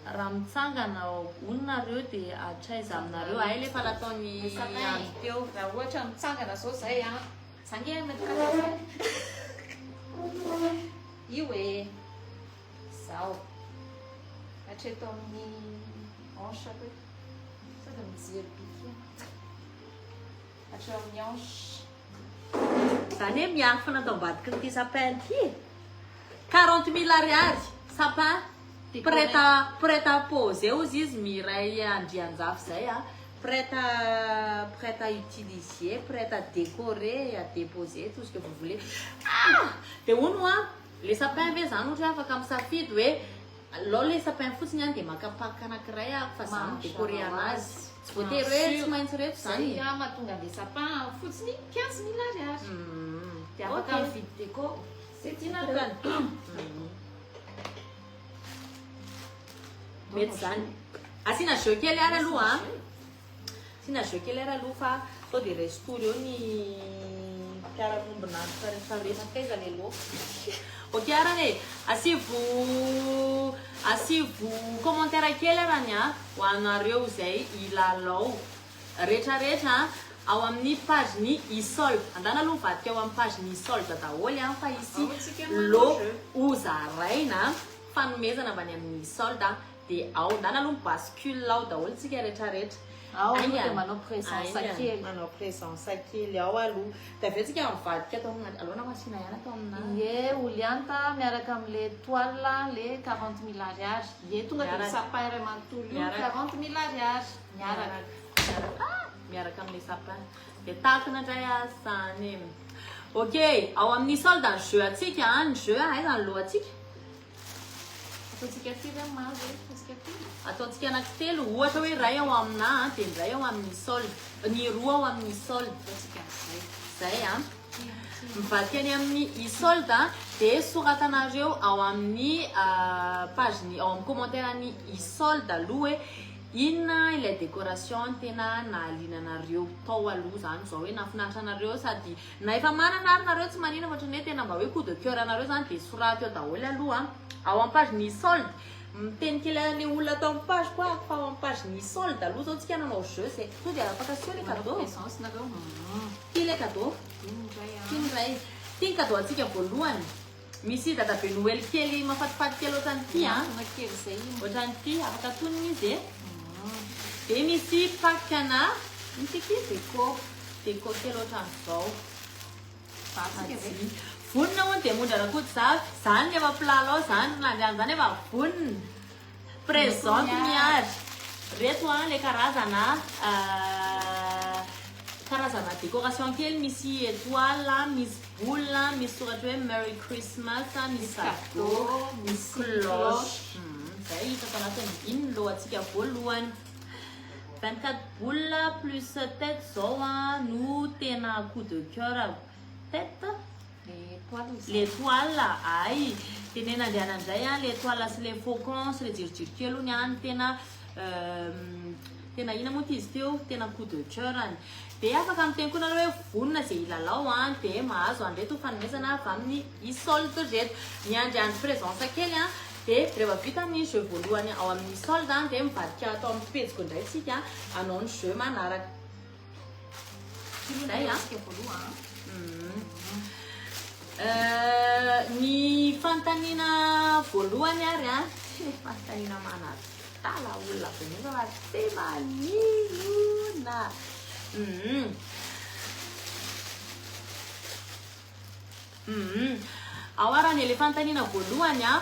Raha mitsangana ononareo dia hatraiza aminareo ay le efa nataony Le sapin andro teo. Raha ohatra mitsangana zao zay a, zangy e mety karaha Io e. Zao. Hatreto amin'ny hanche hoe. Sady mijery biky. Hatreo amin'ny hanche. Zany hoe miafina atao ambadiky nyity sapin ity e. 40 000 ariary sapin prêt à poser ozy izy miray andrianjafy zay a. Prêt à utiliser, prêt à décorer, à déposer, tout ce que vous voulez. Ah! De hono a, le sapin ve zany ohatra hoe afaka misafidy hoe alao le sapin fotsiny any dia maka pack anankiray aho fa za midécorer anazy. Tsy voatery hoe tsy maintsy reto zany. Zay a mahatonga an'le sapin fotsiny 15 000 ariary. Dia afaka Ok. mividy déco zay tianareo. Mety zany. Asiana jeu kely ary aloha a. Asiana jeu kely ary aloha fa sao dia restory eo ny mpiara-miombon'antoka rehefa resaka aiza le loka. Ok arany e, asivo asivo commentaire kely arany a ho anareo izay hilalao rehetrarehetra ao amin'ny page ny Isolde. Andana aloha mivadika ao amin'ny page ny Isolde daholo a fa hisy Ao tsika manao lot jeu. hozaraina fanomezana avy any amin'ny Isolde dia ao ndana aloha bascule ao daholo tsika rehetrarehetra. Ao aloha Aingana. dia manao présence Aingana. kely. Manao présence kely ao aloha. Dia avy eo tsika mivadika atao amina aloha na masina ihany atao amina. Ie, Olianta miaraka amin'le toile le 40 mille ariary. Ie, tonga dia Miaraka. sapin iray manontolo io Miaraka. 40 mille ariary. Miaraka. Miaraka. Miaraka amin'le sapin. Dia takina indray azany. Ok, ao amin'ny solde ny jeu atsika, ny jeu aiza ny lohantsika? Ataontsika firy amin'ny mahazo e? Ataontsika firy? Ataontsika anankitelo, ohatra hoe iray ao amina dia ny iray ao amin'ny solde, ny roa ao amin'ny solde. Ataontsika an'izay. Zay a. Mivadika any amin'ny Isolde dia soratanareo ao amin'ny page ny ao amin'ny commentaire ny Isolde aloha hoe inona ilay décoration tena nahaliana anareo tao aloha zany zao hoe nahafinaritra anareo sady na efa manana ary nareo tsy manina fa ohatran'ny hoe tena mba hoe coup de cœur anareo zany dia soraty eo daholo aloha ao amin'ny page ny Isolde. Miteny kely an'le olona atao amin'ny page koa fa ao amin'ny page ny Isolde aloha zao tsika nanao jeu zay to dia afaka asio le Manao cadeau. présence nareo. Ty le cadeau. Iny indray a. Ty indray. Ty ny cadeau antsika voalohany. Misy dadabe Noely kely mahafatifaty kely ohatran'ity a. Miantona kely zay iny. Ohatran'ity afaka atonina izy e. Dia misy pack ana misy aky Déco. déco kely ohatran'izao. Vatsika ve? Vonona hono dia Mondra Rakotozafy. Zany ny efa mpilalao zany, nandriana zany efa vonona. Présente miary. Reto a le karazana karazana décoration kely misy étoile, misy boule, misy soratra hoe Merry Christmas, misy cadeau, misy cloche. Zay hita tao anatin'ny iny ny lohantsika voalohany. 24 boules plus tête zao a no tena coup de cœur. Tête L'étoile izy. L'étoile ay tenena andehanana indray a l'étoile sy le faucon sy le jirojiro kely ony a ny tena tena ina moa ty izy teo tena coup de cœur any. Dia afaka miteny koa nareo hoe vonona zay hilalao a dia mahazo an'ireto fanomezana avy amin'ny Isolde reto. Miandry andro présence kely a dia rehefa vita ny jeu voalohany ao amin'ny Isolde a dia mivadika atao amin'ny pejiko indray tsika hanao ny jeu manaraka. Zay a. Tsika voalohany. Ny fanontaniana voalohany ary a fanontaniana manadala olona be mihitsy fa tsy maninona. Ao ary ny le fanontaniana voalohany a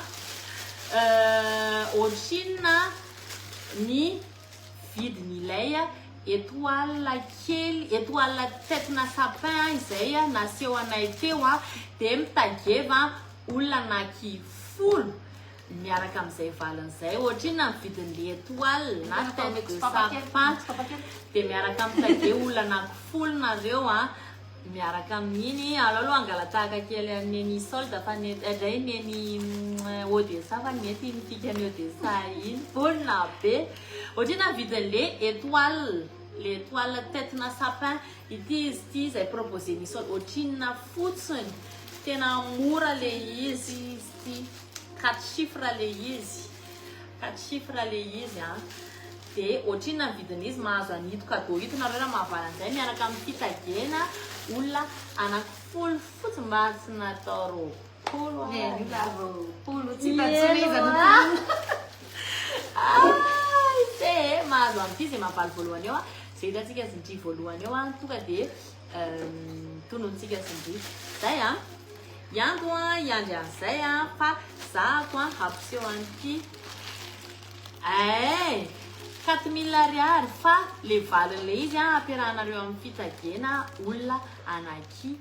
ohatrinona ny vidin'ilay étoile kely, étoile tête-na sapin izay naseho anay teo a dia mitageva olona anaky 10 miaraka amin'izay valin'izay. Ohatrinona ny vidin'le étoile na tête de sapin dia miaraka mitage olona anaky 10 nareo a miaraka amin'iny. Aleo aloha angalatahaka kely an'ny Isolde fa ny indray neny Odessa fa nety iny fikany Odessa iny vonona be. Ohatrinona ny vidin'le étoile, le étoile tête-na sapin ity izy ity izay proposé ny Isolde ohatrinona fotsiny, tena mora le izy ity 4 chiffres le izy, 4 chiffres le izy a. Dia ohatrinona ny vidin'izy, mahazo an'ito cadeau ito nareo raha mahavaly an'izay miaraka amin'ny fitagena olona anaky 10 fotsiny mba tsy natao 20 a. Ne, olona 20 tsy hita intsony izy no Ah, se mahazo an'ity izay mahavaly voalohany eo a. Izay hitantsika zindry voalohany eo a, tonga dia tonontsika zindry. Zay a. Iango a, hiandry an'izay a, fa zahako a hampiseho an'ity. Ay, 4000 ariary fa le valin'le izy a ampiarahanareo amin'ny fitagena olona anaky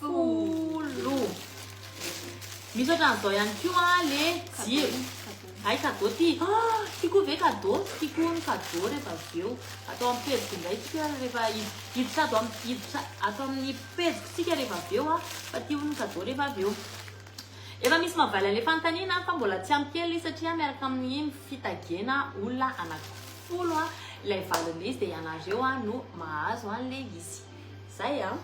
10. Misy ohatran'izao ihany koa le jiro. Hay cadeau ty. Ah, ty koa ve cadeau? Ty koa ny cadeau rehefa avy eo. Atao amin'ny pejiko indray tsika rehefa hiditra ato amin'ny hiditra ato amin'ny pejiko tsika rehefa avy eo ah, fa ty hono ny cadeau rehefa avy eo. Efa misy mavaly an'ilay fanontaniana fa mbola tsy ampy kely satria miaraka amin'ny fitagena olona anankifolo ah, ilay valin'ilay izy dia ianareo ah no mahazo an'ilay izy. Zay ah.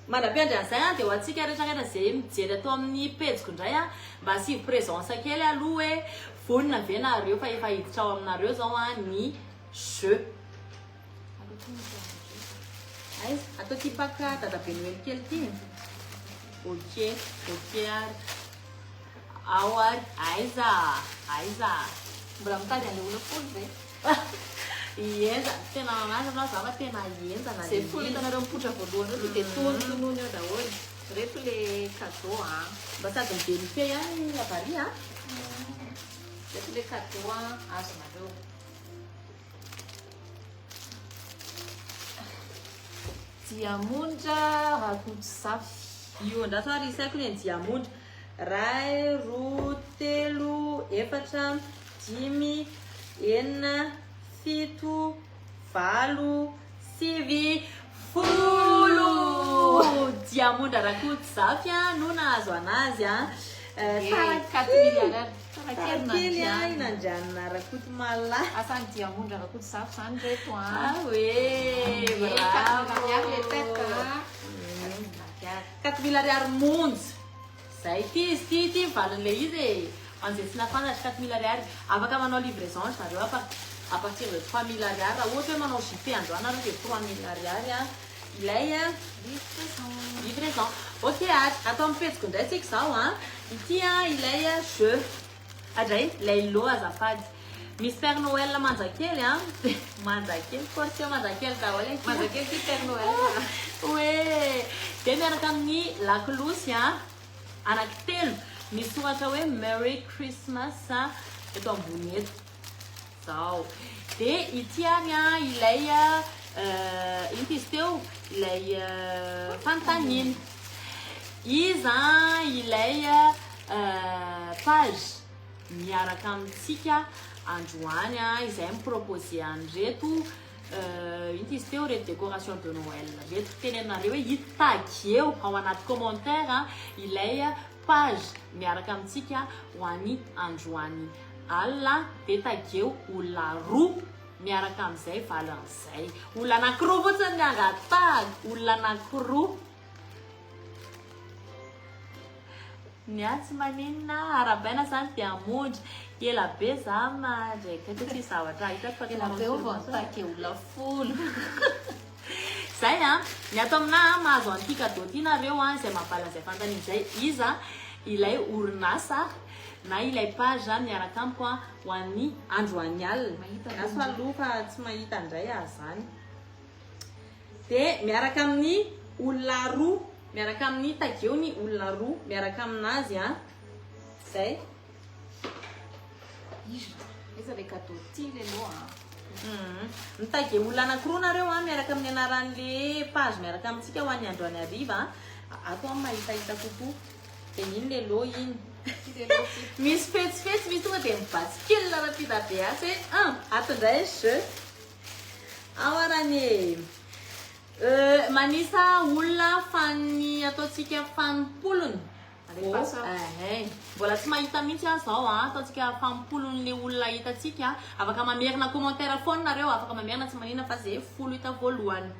Mandra-piandry an'izay an, dia ho antsika rehetra rehetra izay mijery ato amin'ny pejiko indray an, mba asivo présence kely aloha hoe vonona ve nareo fa efa hiditra ao aminareo izao an ny jeu. Aiza? Atao ty pack dadabe Noely kely ty? Ok, ok ary. Ao ary, aiza? Aiza? Mbola mitady an'ilay olona folo ve? Henjana, tena manandrana aho za fa tena henjana Zay le folo izy. hitanareo mipoitra voalohany eo dia tonontonony eo daholo. Reto le cadeau a. Mba sady mi-vérifier ihany la Vary a. Reto le cadeau a azonareo. Diamondra Rakotozafy. Io andraso ary isaiko ny an'i Diamondra. Ray, roa, telo, efatra, dimy, enina, fito, valo, sivy, folo! Diamondra Rakotozafy no nahazo anazy a. Tsara kely, tsara kely a i Nandrianina Rakotomalala. Asan'i Diamondra Rakotozafy zany reto a. Ah oui, bravo. 4000 ariary monja. Zay ity izy ity ity ny valin'ilay izy e. Ho an'izay tsy nahafantatra 4000 ariary. Afaka manao livraison ry zareo à partir de 3000 ariary. Raha ohatra hoe manao JP androany nareo dia 3000 ariary ilay livraison. Ok ary ato amin'ny pejiko indray tsika izao an. Ity ilay jeu. Adray, ilay lot azafady. Misy Père Noël manja kely an. Manja kely, portion manja kely daholo akia. Manja kely ty Père Noël. Hoe, dia miaraka amin'ny lakolosy an, anankitelo, misy soratra hoe Merry Christmas eto ambony eto. Zao. Dia ity ary an ilay inona izy teo? Ilay fanontaniana. Iza ilay page miaraka amintsika androany izay mi-proposer an'ireto inona izy teo? Ireto décoration de Noël ireto. Tenenareo hoe hitagieo ao anaty commentaire ilay page miaraka amintsika ho an'ny androany alina dia tageo olona roa miaraka amin'izay valin'izay. Olona anankiroa fotsiny ny angatahako, olona anankiroa. Ny ahy tsy maninona, arahabaina zany dia hamonjy. Ela be za mandraikitra tsy zavatra hitako fa tsy Ela manao be vao solomaso. nitake olona folo. Zay an, ny ato aminah mahazo an'ity cadeau ity nareo an, izay mahavala an'izay fanontaniana izay, iza ilay orinasa na ilay page miaraka amiko an ho an'ny androany alina. Mahita Asa aloha fa tsy mahita indray aho zany. Dia miaraka amin'ny olona roa, miaraka amin'ny tageo ny olona roa miaraka aminazy an. Zay. Aiza le cadeau ty le lot an. Mitague olona anankiroa nareo an, miaraka amin'ny anaran'le page miaraka amintsika ho an'ny androany hariva an. Ato an mahitahita kokoa. Dia iny le lot iny. Ty le lot ty. Misy fetsifetsy, misy tonga dia mibasikile rapide be atsy hoe un, ato indray jeu. Ao arany e. Manisa olona fan'ny ataontsika fanimpolony. Alefaso Oh, eh, eh. Mbola tsy mahita mihitsy aho zao an, ataontsika fanimpolon'le olona hitantsika. Afaka mamerina commentaire foana nareo, afaka mamerina tsy maninona fa ze folo hita voalohany.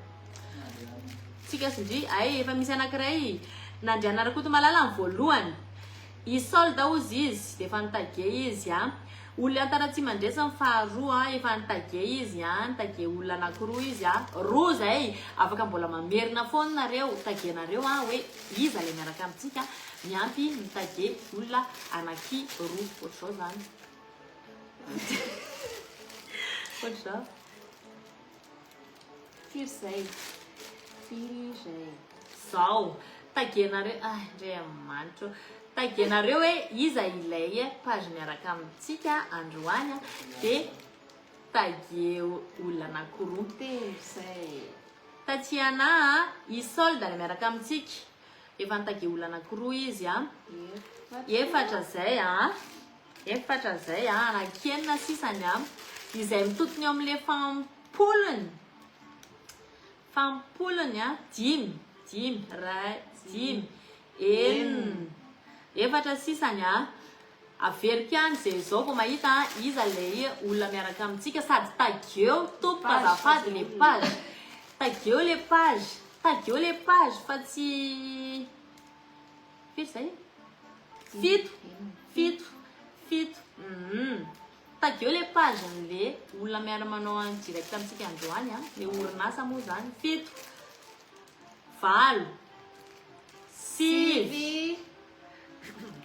Tsika sy ndry, ay efa misy anankiray Nandriana Rakotomalala ny voalohany. I solde hozy izy, dia efa nitague izy an. Olona Antanatsimandresy ny faharoa an, efa nitague izy an, nitague olona anankiroa izy an, roa zay, afaka mbola mamerina foana nareo, taguenareo an hoe iza ilay miaraka amintsika, miampy mitague olona anankiroa, ohatr'izao zany. Ohatr'izao. Firy zay? Firy zay? Zao, taguenareo, ah Andriamanitra ô, taguenareo hoe iza ilay page miaraka amintsika androany an, dia tagueo olona anankiroa. Telo zay. Tatiana a, i Solde ilay miaraka amintsika, efa nitague olona anankiroa izy an. Efatra. Efatra zay an. Efatra zay a, anankienina sisany a. Izay mitotony eo amin'le fampolony. Fampolony a, dimy, dimy, ray, dimy, enina, efatra sisany a. Averiko ihany zay zao vao mahita a, iza le olona miaraka amintsika sady tageo tompoko azafady le page. Tageo le page, tageo le page fa tsy firy zay? Fito, fito, fito. Tageo le page n'le olona miara-manao en direct amintsika androany a, le orinasa moa zany. Fito, valo, sivy.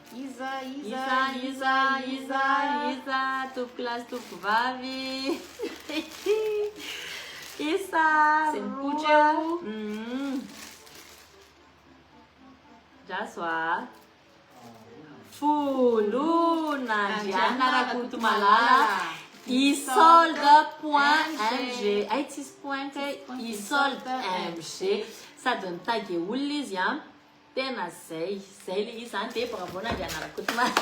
Iza, iza, iza, iza, iza, tompoko lahy sy tompoko vavy. Isa, Zay mipoitra eo. Draso a. Folo Nandriana Rakotomalala Isolde point mg. Ay tsisy point kay Isolde mg. Sady nitagy olona izy a. Tena zay, zay le izy zany de bravo Nandriana Rakotomalala.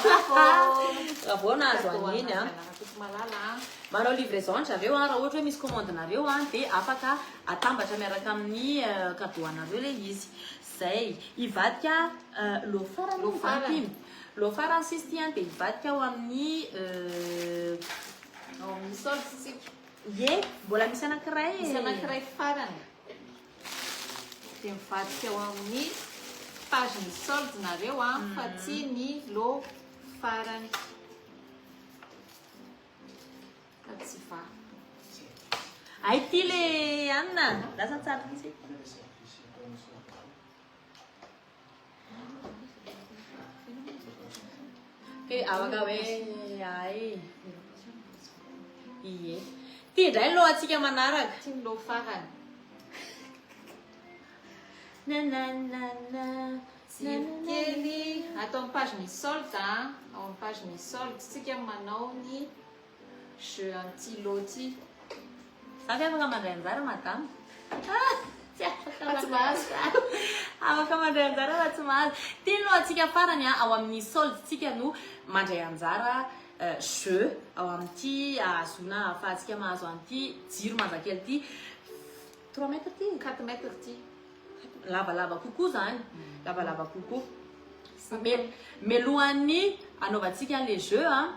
Bravo nahazo an'iny a. Rakotomalala. Manao livraison zareo a, raha ohatra hoe misy commande nareo a de afaka atambatra miaraka amin'ny cadeau anareo le izy. Zay, hivadika lot farany Lot moa zany farany. ty. Lot farany sisy ty a de hivadika ao amin'ny Ao amin'ny solde tsika. Ie, mbola misy anankiray e. Misy anankiray farany. Dia mivadika ao amin'ny page ny solde nareo a, fa tsy ny lot farany. Fa tsy va. Ay ty le Anna, lasa tsara mihitsy. Ke afaka hoe ay. Ie. Ty indray ny lohantsika manaraka. Ty ny lot farany. Na na na na. Jiro kely ato amin'ny page ny solde a, ao amin'ny page ny solde tsika manao ny jeu an'ity lot ty. Za ve afaka mandray anjara madame? Ah, tsy afaka Fa tsy mahazo. Afaka mandray anjara fa tsy mahazo. Ty no antsika farany a, ao amin'ny solde tsika no mandray anjara jeu ao amin'ity ahazoana ahafahantsika mahazo an'ity jiro manjakely ty. 3 mètres ty? 4 mètres ty. Lavalava kokoa zany. Lavalava kokoa. Melohan'ny anaovantsika an'le jeu a,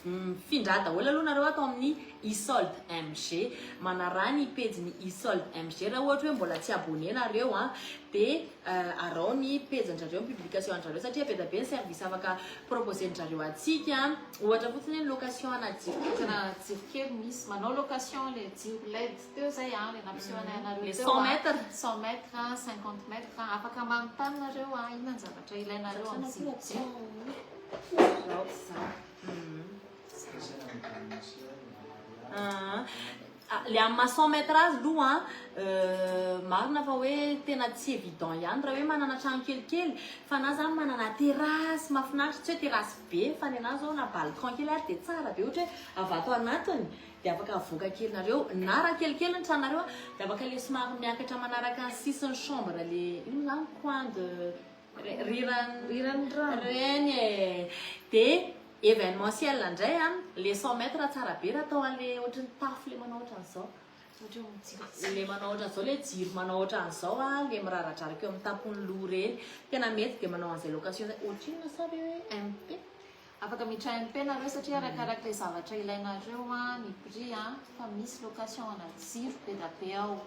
mifindra daholo aloha nareo ato amin'ny Isolde MG. Manaraha ny pejin'ny Isolde MG raha ohatra hoe mbola tsy abonné nareo a, de arao ny pejin-drareo, ny publication an-drareo satria be dia be ny service afaka proposer-ndrareo antsika. Ohatra fotsiny hoe location ana jiro kely. Location ana jiro kely misy manao location le jiro LED teo zay a, le nampiseho anay anareo Le teo 100 a. mètres. 100 mètres, 50 mètres, afaka manontany nareo a, inona ny zavatra ilainareo amin'ny jiro jiro. Zao. Ah, le amin'ny maha 100 mètres azy aloha a, marina fa hoe tena tsy évident ihany raha hoe manana trano kelikely, fa na zany manana terrasse mahafinaritra, tsy hoe terrasse be fa ny anahy zao na balcon kely ary dia tsara be ohatra hoe avy ato anatiny dia afaka avoaka kely nareo, na raha kelikely ny tranonareo a, dia afaka le somary miakatra manaraka ny sisin'ny chambre le ino moa zany coin de riran'ny Riran'ny rano. Reny e. Dia événementiel indray a, le 100 mètres tsara be raha atao an'le ohatran'ny tafo le manao ohatran'izao. Ohatra hoe jiro. Le manao ohatran'izao, le jiro manao ohatran'izao a, le miraradraraka eo amin'ny tampon'ny loha ireny. Tena mety dia manao an'izay location zay. Ohatrinona sa ve hoe MP? Afaka miditra MP nareo satria arakaraka ilay zavatra ilainareo a, ny prix a, fa misy location ana jiro be da be ao.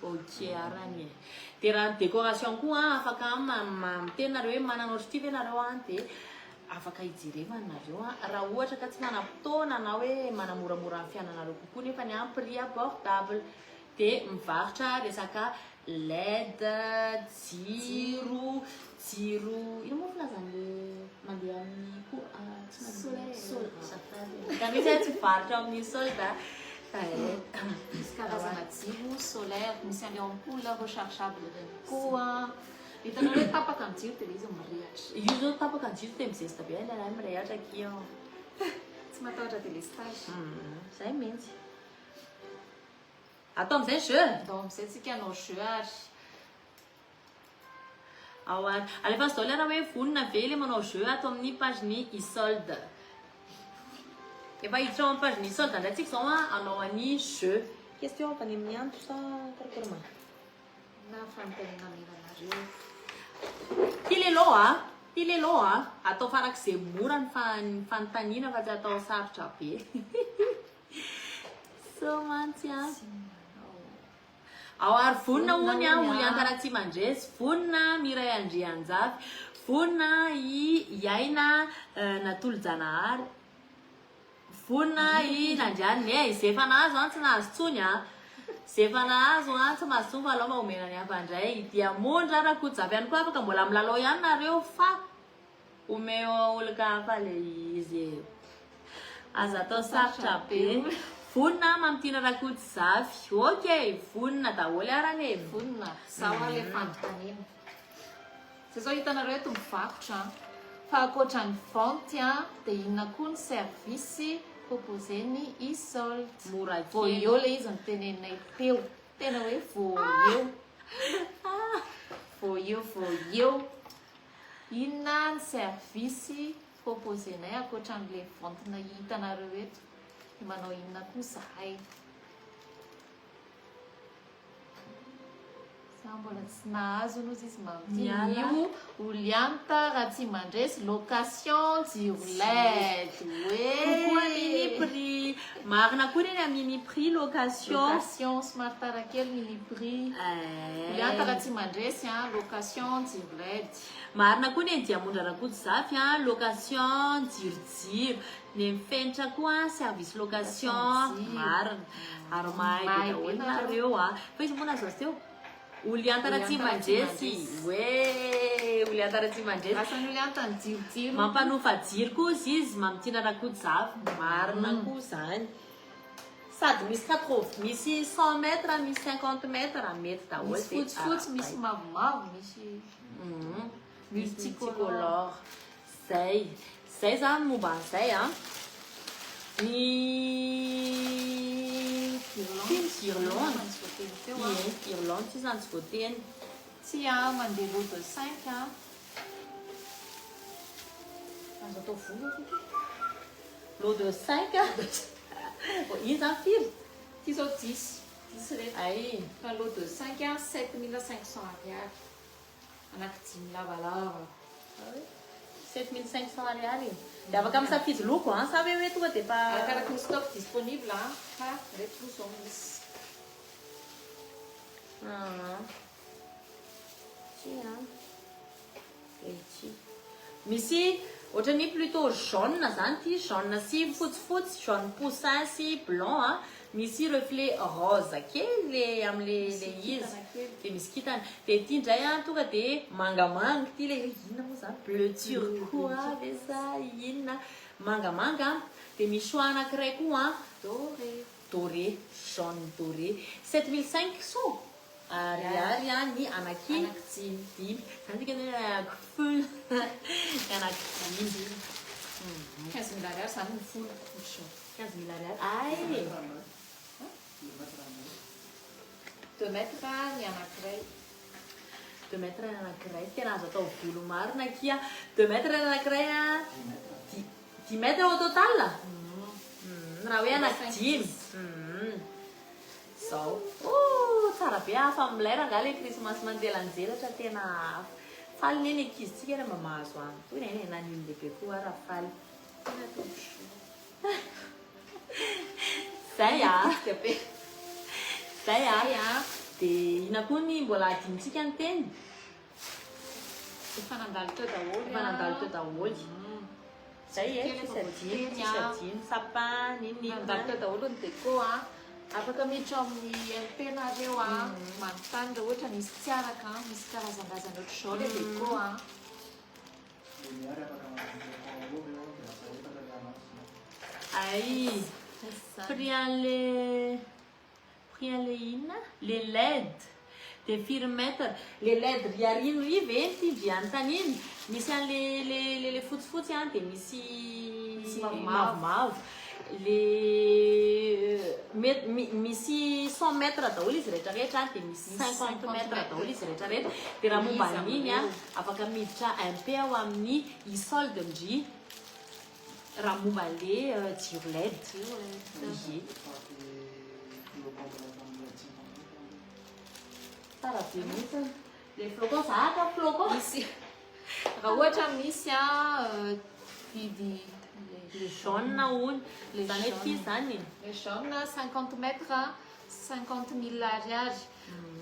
Ok arany e. Dia raha ny décoration koa a, afaka miteny nareo hoe manana ohatr'ity ve nareo a, dia afaka hijerevana nareo a. Raha ohatra ka tsy manam-potoana na hoe manamoramora ny fiainanareo kokoa nefa ny a prix abordable. Dia mivarotra resaka LED, jiro, jiro, ino moa filazan'le mandeha amin'ny tsy mandeha Soleil. Azafady. Ka misy hoe tsy mivarotra amin'ny solde a. Fa Misy karazana jiro solaire, misy an'ilay ampoule rechargeable ireny koa. Hitanao hoe tapaka ny jiro dia ilay izy mirehatra. Io zao tapaka ny jiro dia mizesta be ilay lahy mirehatra akia. Tsy matahotra délestage. Zay mihitsy. Atao amin'izay jeu. Atao amin'izay tsika hanao jeu ary. Ao ary. Alefaso daholo raha hoe vonona ve le manao jeu ato amin'ny page ny Isolde. Efa hiditra ao amin'ny page ny solde indray tsika zao a, hanao an'ny jeu. Question avy any amin'ny Andro sa karakory ma? Na fanontaniana omena anareo. Ty lelo a, ty lelo a, atao farak'izay mora ny fanontaniana fa tsy atao sarotra be. So mantsy a. Ao ary vonona hono a, Olianta Ratsimandresy, vonona Miray Andrianjafy, vonona i Iaina Natolojanahary, vonona i Nandrianina e, izay efa nahazo an tsy nahazo tsony a, izay efa nahazo an tsy mahazo tsony fa alao mba omena ny hafa indray, i Diamondra Rakotozafy ihany koa afaka mbola milalao ihany nareo fa Omeo olon-kafa le izy e. Aza atao sarotra be. Vonona aho Mamitiana Rakotozafy. Ok, vonona daholo arany e. Vonona. Zao ary le fanontaniana. Zay zao hitanareo eto mivarotra an. Fa ankoatra ny vente an, dia inona koa ny service proposer-n'ny e-solde? Mora Vao kely. eo le izy noteneninay teo. Tena hoe vao eo. Vao eo, vao eo. Inona ny service proposer-nay ankoatran'ilay vente-na hitanareo eto? Dia manao inona koa zahay? Za mbola tsy nahazo hono izy Mamitiana Miala. io Olianta Ratsimandresy location jiro led hoe. Coucou à mini prix. Marina koa reny à mini prix location. Location somary tara kely mini prix. Eh. Olianta Ratsimandresy a location jiro led. Marina koa neny Diamondra Rakotozafy a location jirojiro. Neny Fenitra koa service location. Marina. Ary mahay be daholo nareo a. Fa iza moa nahazo azy teo? Olianta Ratsimandresy. Hoe Olianta Ratsimandresy. Lasan'ny Olianta ny jirojiro. Mampanofa jiro koa izy izy Mamitiana Rakotozafy. Marina koa zany. Sady misy quatre misy 100 mètres, misy 50 mètres, mety daholo. Misy fotsifotsy, misy mavomavo, misy multicolore. Zay. Zay zany momba an'izay a. Ny Ty guirlande. Ie, guirlande ty zany tsy voateny. Tsy a, mandeha lot de 5 a. Azo atao vola koa ty. Lot de 5 a. Iny zany firy? Ty zao 10. 10 reto. Ay. Fa lot de 5 a, 7500 ariary. Anaky dimy lavalava. 7500 ariary. Dia afaka misafidy loko a, sa hoe hoe tonga dia efa Arakaraka ny stock disponible a, fa reto aloha zao misy. Ah. Ty a. Dia ity. Misy ohatran'ny plutôt jaune zany ty, jaune sy fotsifotsy, jaune poussin sy blanc a. Misy reflet rose kely le am'le le izy. Dia misy kintana. Dia ity indray a tonga dia mangamanga ity le hoe inona moa zany? Bleu turquoise ve sa inona? Mangamanga. Dia misy choix anankiray koa a. Doré. Doré, jaune doré. 7500 ariary a ny anaky dimy. Zany dikany hoe anaky folo. Ny anaky dimy. 15 000 ariary zany ny folo ohatr'izao. 15 000 ariary. Ay! 2 mètres ny anankiray. 2 mètres ny anankiray. Tena azo atao volo marina akia. 2 mètres ny anankiray a. 10 mètres au total? Raha hoe anaky dimy. Zao. Oh, tsara be hafa milay rangahy le Christmas manjelanjelatra tena hafa. Faly ne ny ankizintsika raha mba mahazo any toy e, na ny olon-dehibe koa raha faly. Tena tombosoa. Zay a. Be. Zay a. Zay a. Dia inona koa ny mbola adinontsika ny teny? Efa nandalo teo daholo. Efa nandalo teo daholo. Zay e, Kely tsisy efa adino, voateny, tsisy a. adino. Sapin, ninona. Nandalo teo daholo ny déco a. Afaka miditra ao amin'ny MP nareo a. Manontany raha ohatra misy tsy araka a, misy karazan-drazana ohatr'izao le déco a. Ay, prix an'le prix an'le inona? Le LED. De firy mètre. Le LED riarino ry ve ty ndry anontaniana. Misy an'le le le le fotsifotsy a, dia misy Misy mavomavo. mavomavo. Le misy 100 mètres daholo izy rehetrarehetra, dia misy Misy 50 50 mètres mètres. daholo izy rehetrarehetra. Dia raha momba Izy an'iny a, amin'ireo. afaka miditra MP ao amin'ny isolde ndry. Raha momba le jiro LED. Jiro LED. Ie. Tsara be mihitsy le flocon, zaka flocon. Misy raha ohatra misy a vidy Le jaune hono. Le Zany hoe ty jaune. zany. Le jaune 50 mètres, 50 000 ariary.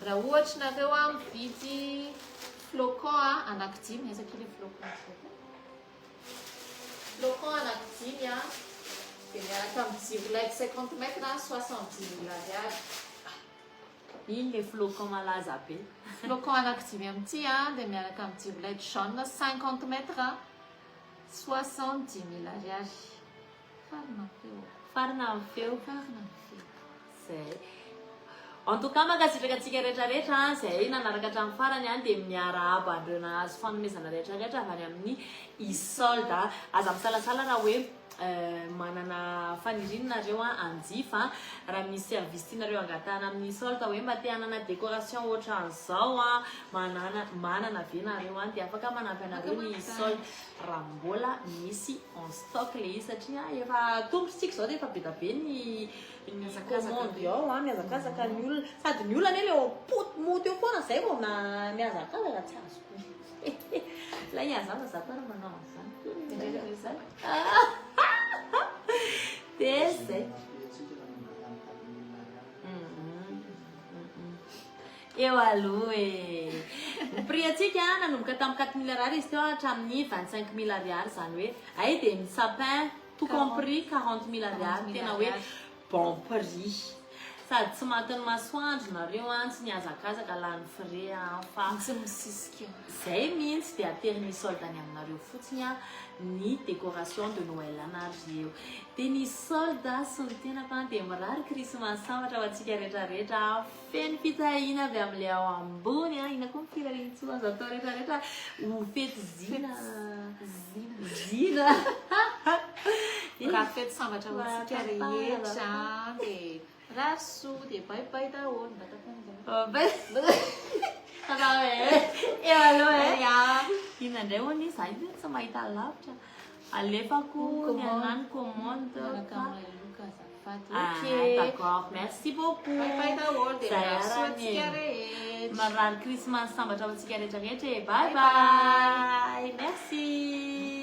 Raha ohatra nareo a mividy flocon a anankidimy, aiza le flocon? Flocon anankidimy a dia miaraka amin'ny jiro LED 50 mètres, 70 000 ariary. Iny le flocon malaza be. Flocon anankidimy amin'ity a dia miaraka amin'ny jiro LED jaune 50 mètres, 70 000 ariary. Farina feo. Farina amin'ny feo. Farina feo. Zay. En tout cas, mankasitraka antsika rehetrarehetra zay nanaraka hatramin'ny farany a, dia miarahaba andreo nahazo fanomezana rehetrarehetra avy any amin'ny Isolde. Aza misalasala raha hoe manana faniriana nareo a anjifa, raha misy service tianareo angatahana amin'ny Isolde, hoe mba te hanana décoration ohatran'izao a, manana ve nareo a, dia afaka manampy anareo ny Isolde raha mbola misy en stock le izy, satria efa tompotsika zao dia efa be da be ny Mihazakazaka commande be. Ao a mihazakazaka ny olona, sady ny olona ane le pot moto eo foana zay vao na mihazakazaka, tsy azoko lay azava za koa raha manao an'izany. Indrindra zany. De zay. Eo aloha e, ny prix atsika nanomboka tamin'ny 4 000 ariary izy teo hatramin'ny 25 000 ariary, zany hoe ay de ny sapin tout compris 40 000 ariary. Tena hoe bon prix, sady tsy matin'ny masoandro nareo a, tsy niazakazaka lany frais a, fa tsy misisika. Zay mihitsy, de ateriny Solde any aminareo fotsiny a ny décoration de Noël anareo. De ny Solde sy ny tenako a dia mirary Krismasy sambatra ho antsika rehetrarehetra, feno fitahiana avy amin'le ao ambony a. Ina koa ny firariantsoa azo atao rehetrarehetra ho fety zina zina? Raha fety sambatra ho antsika rehetra, dia rary soa, dia bye bye daholo, mba tafan'izay. Eo aloha e. Ya. Inona indray hono izy? Za io tsy mahita lavitra. Alefako ny anany commande. Miaraka amin'ilay loka azafady. Ah, Ok. d'accord, merci beaucoup. Bye bye daholo, dia Zay mirary soa arany antsika e. rehetra. Mirary Krismasy sambatra ho antsika rehetrarehetra e. Bye Bye. bye, merci.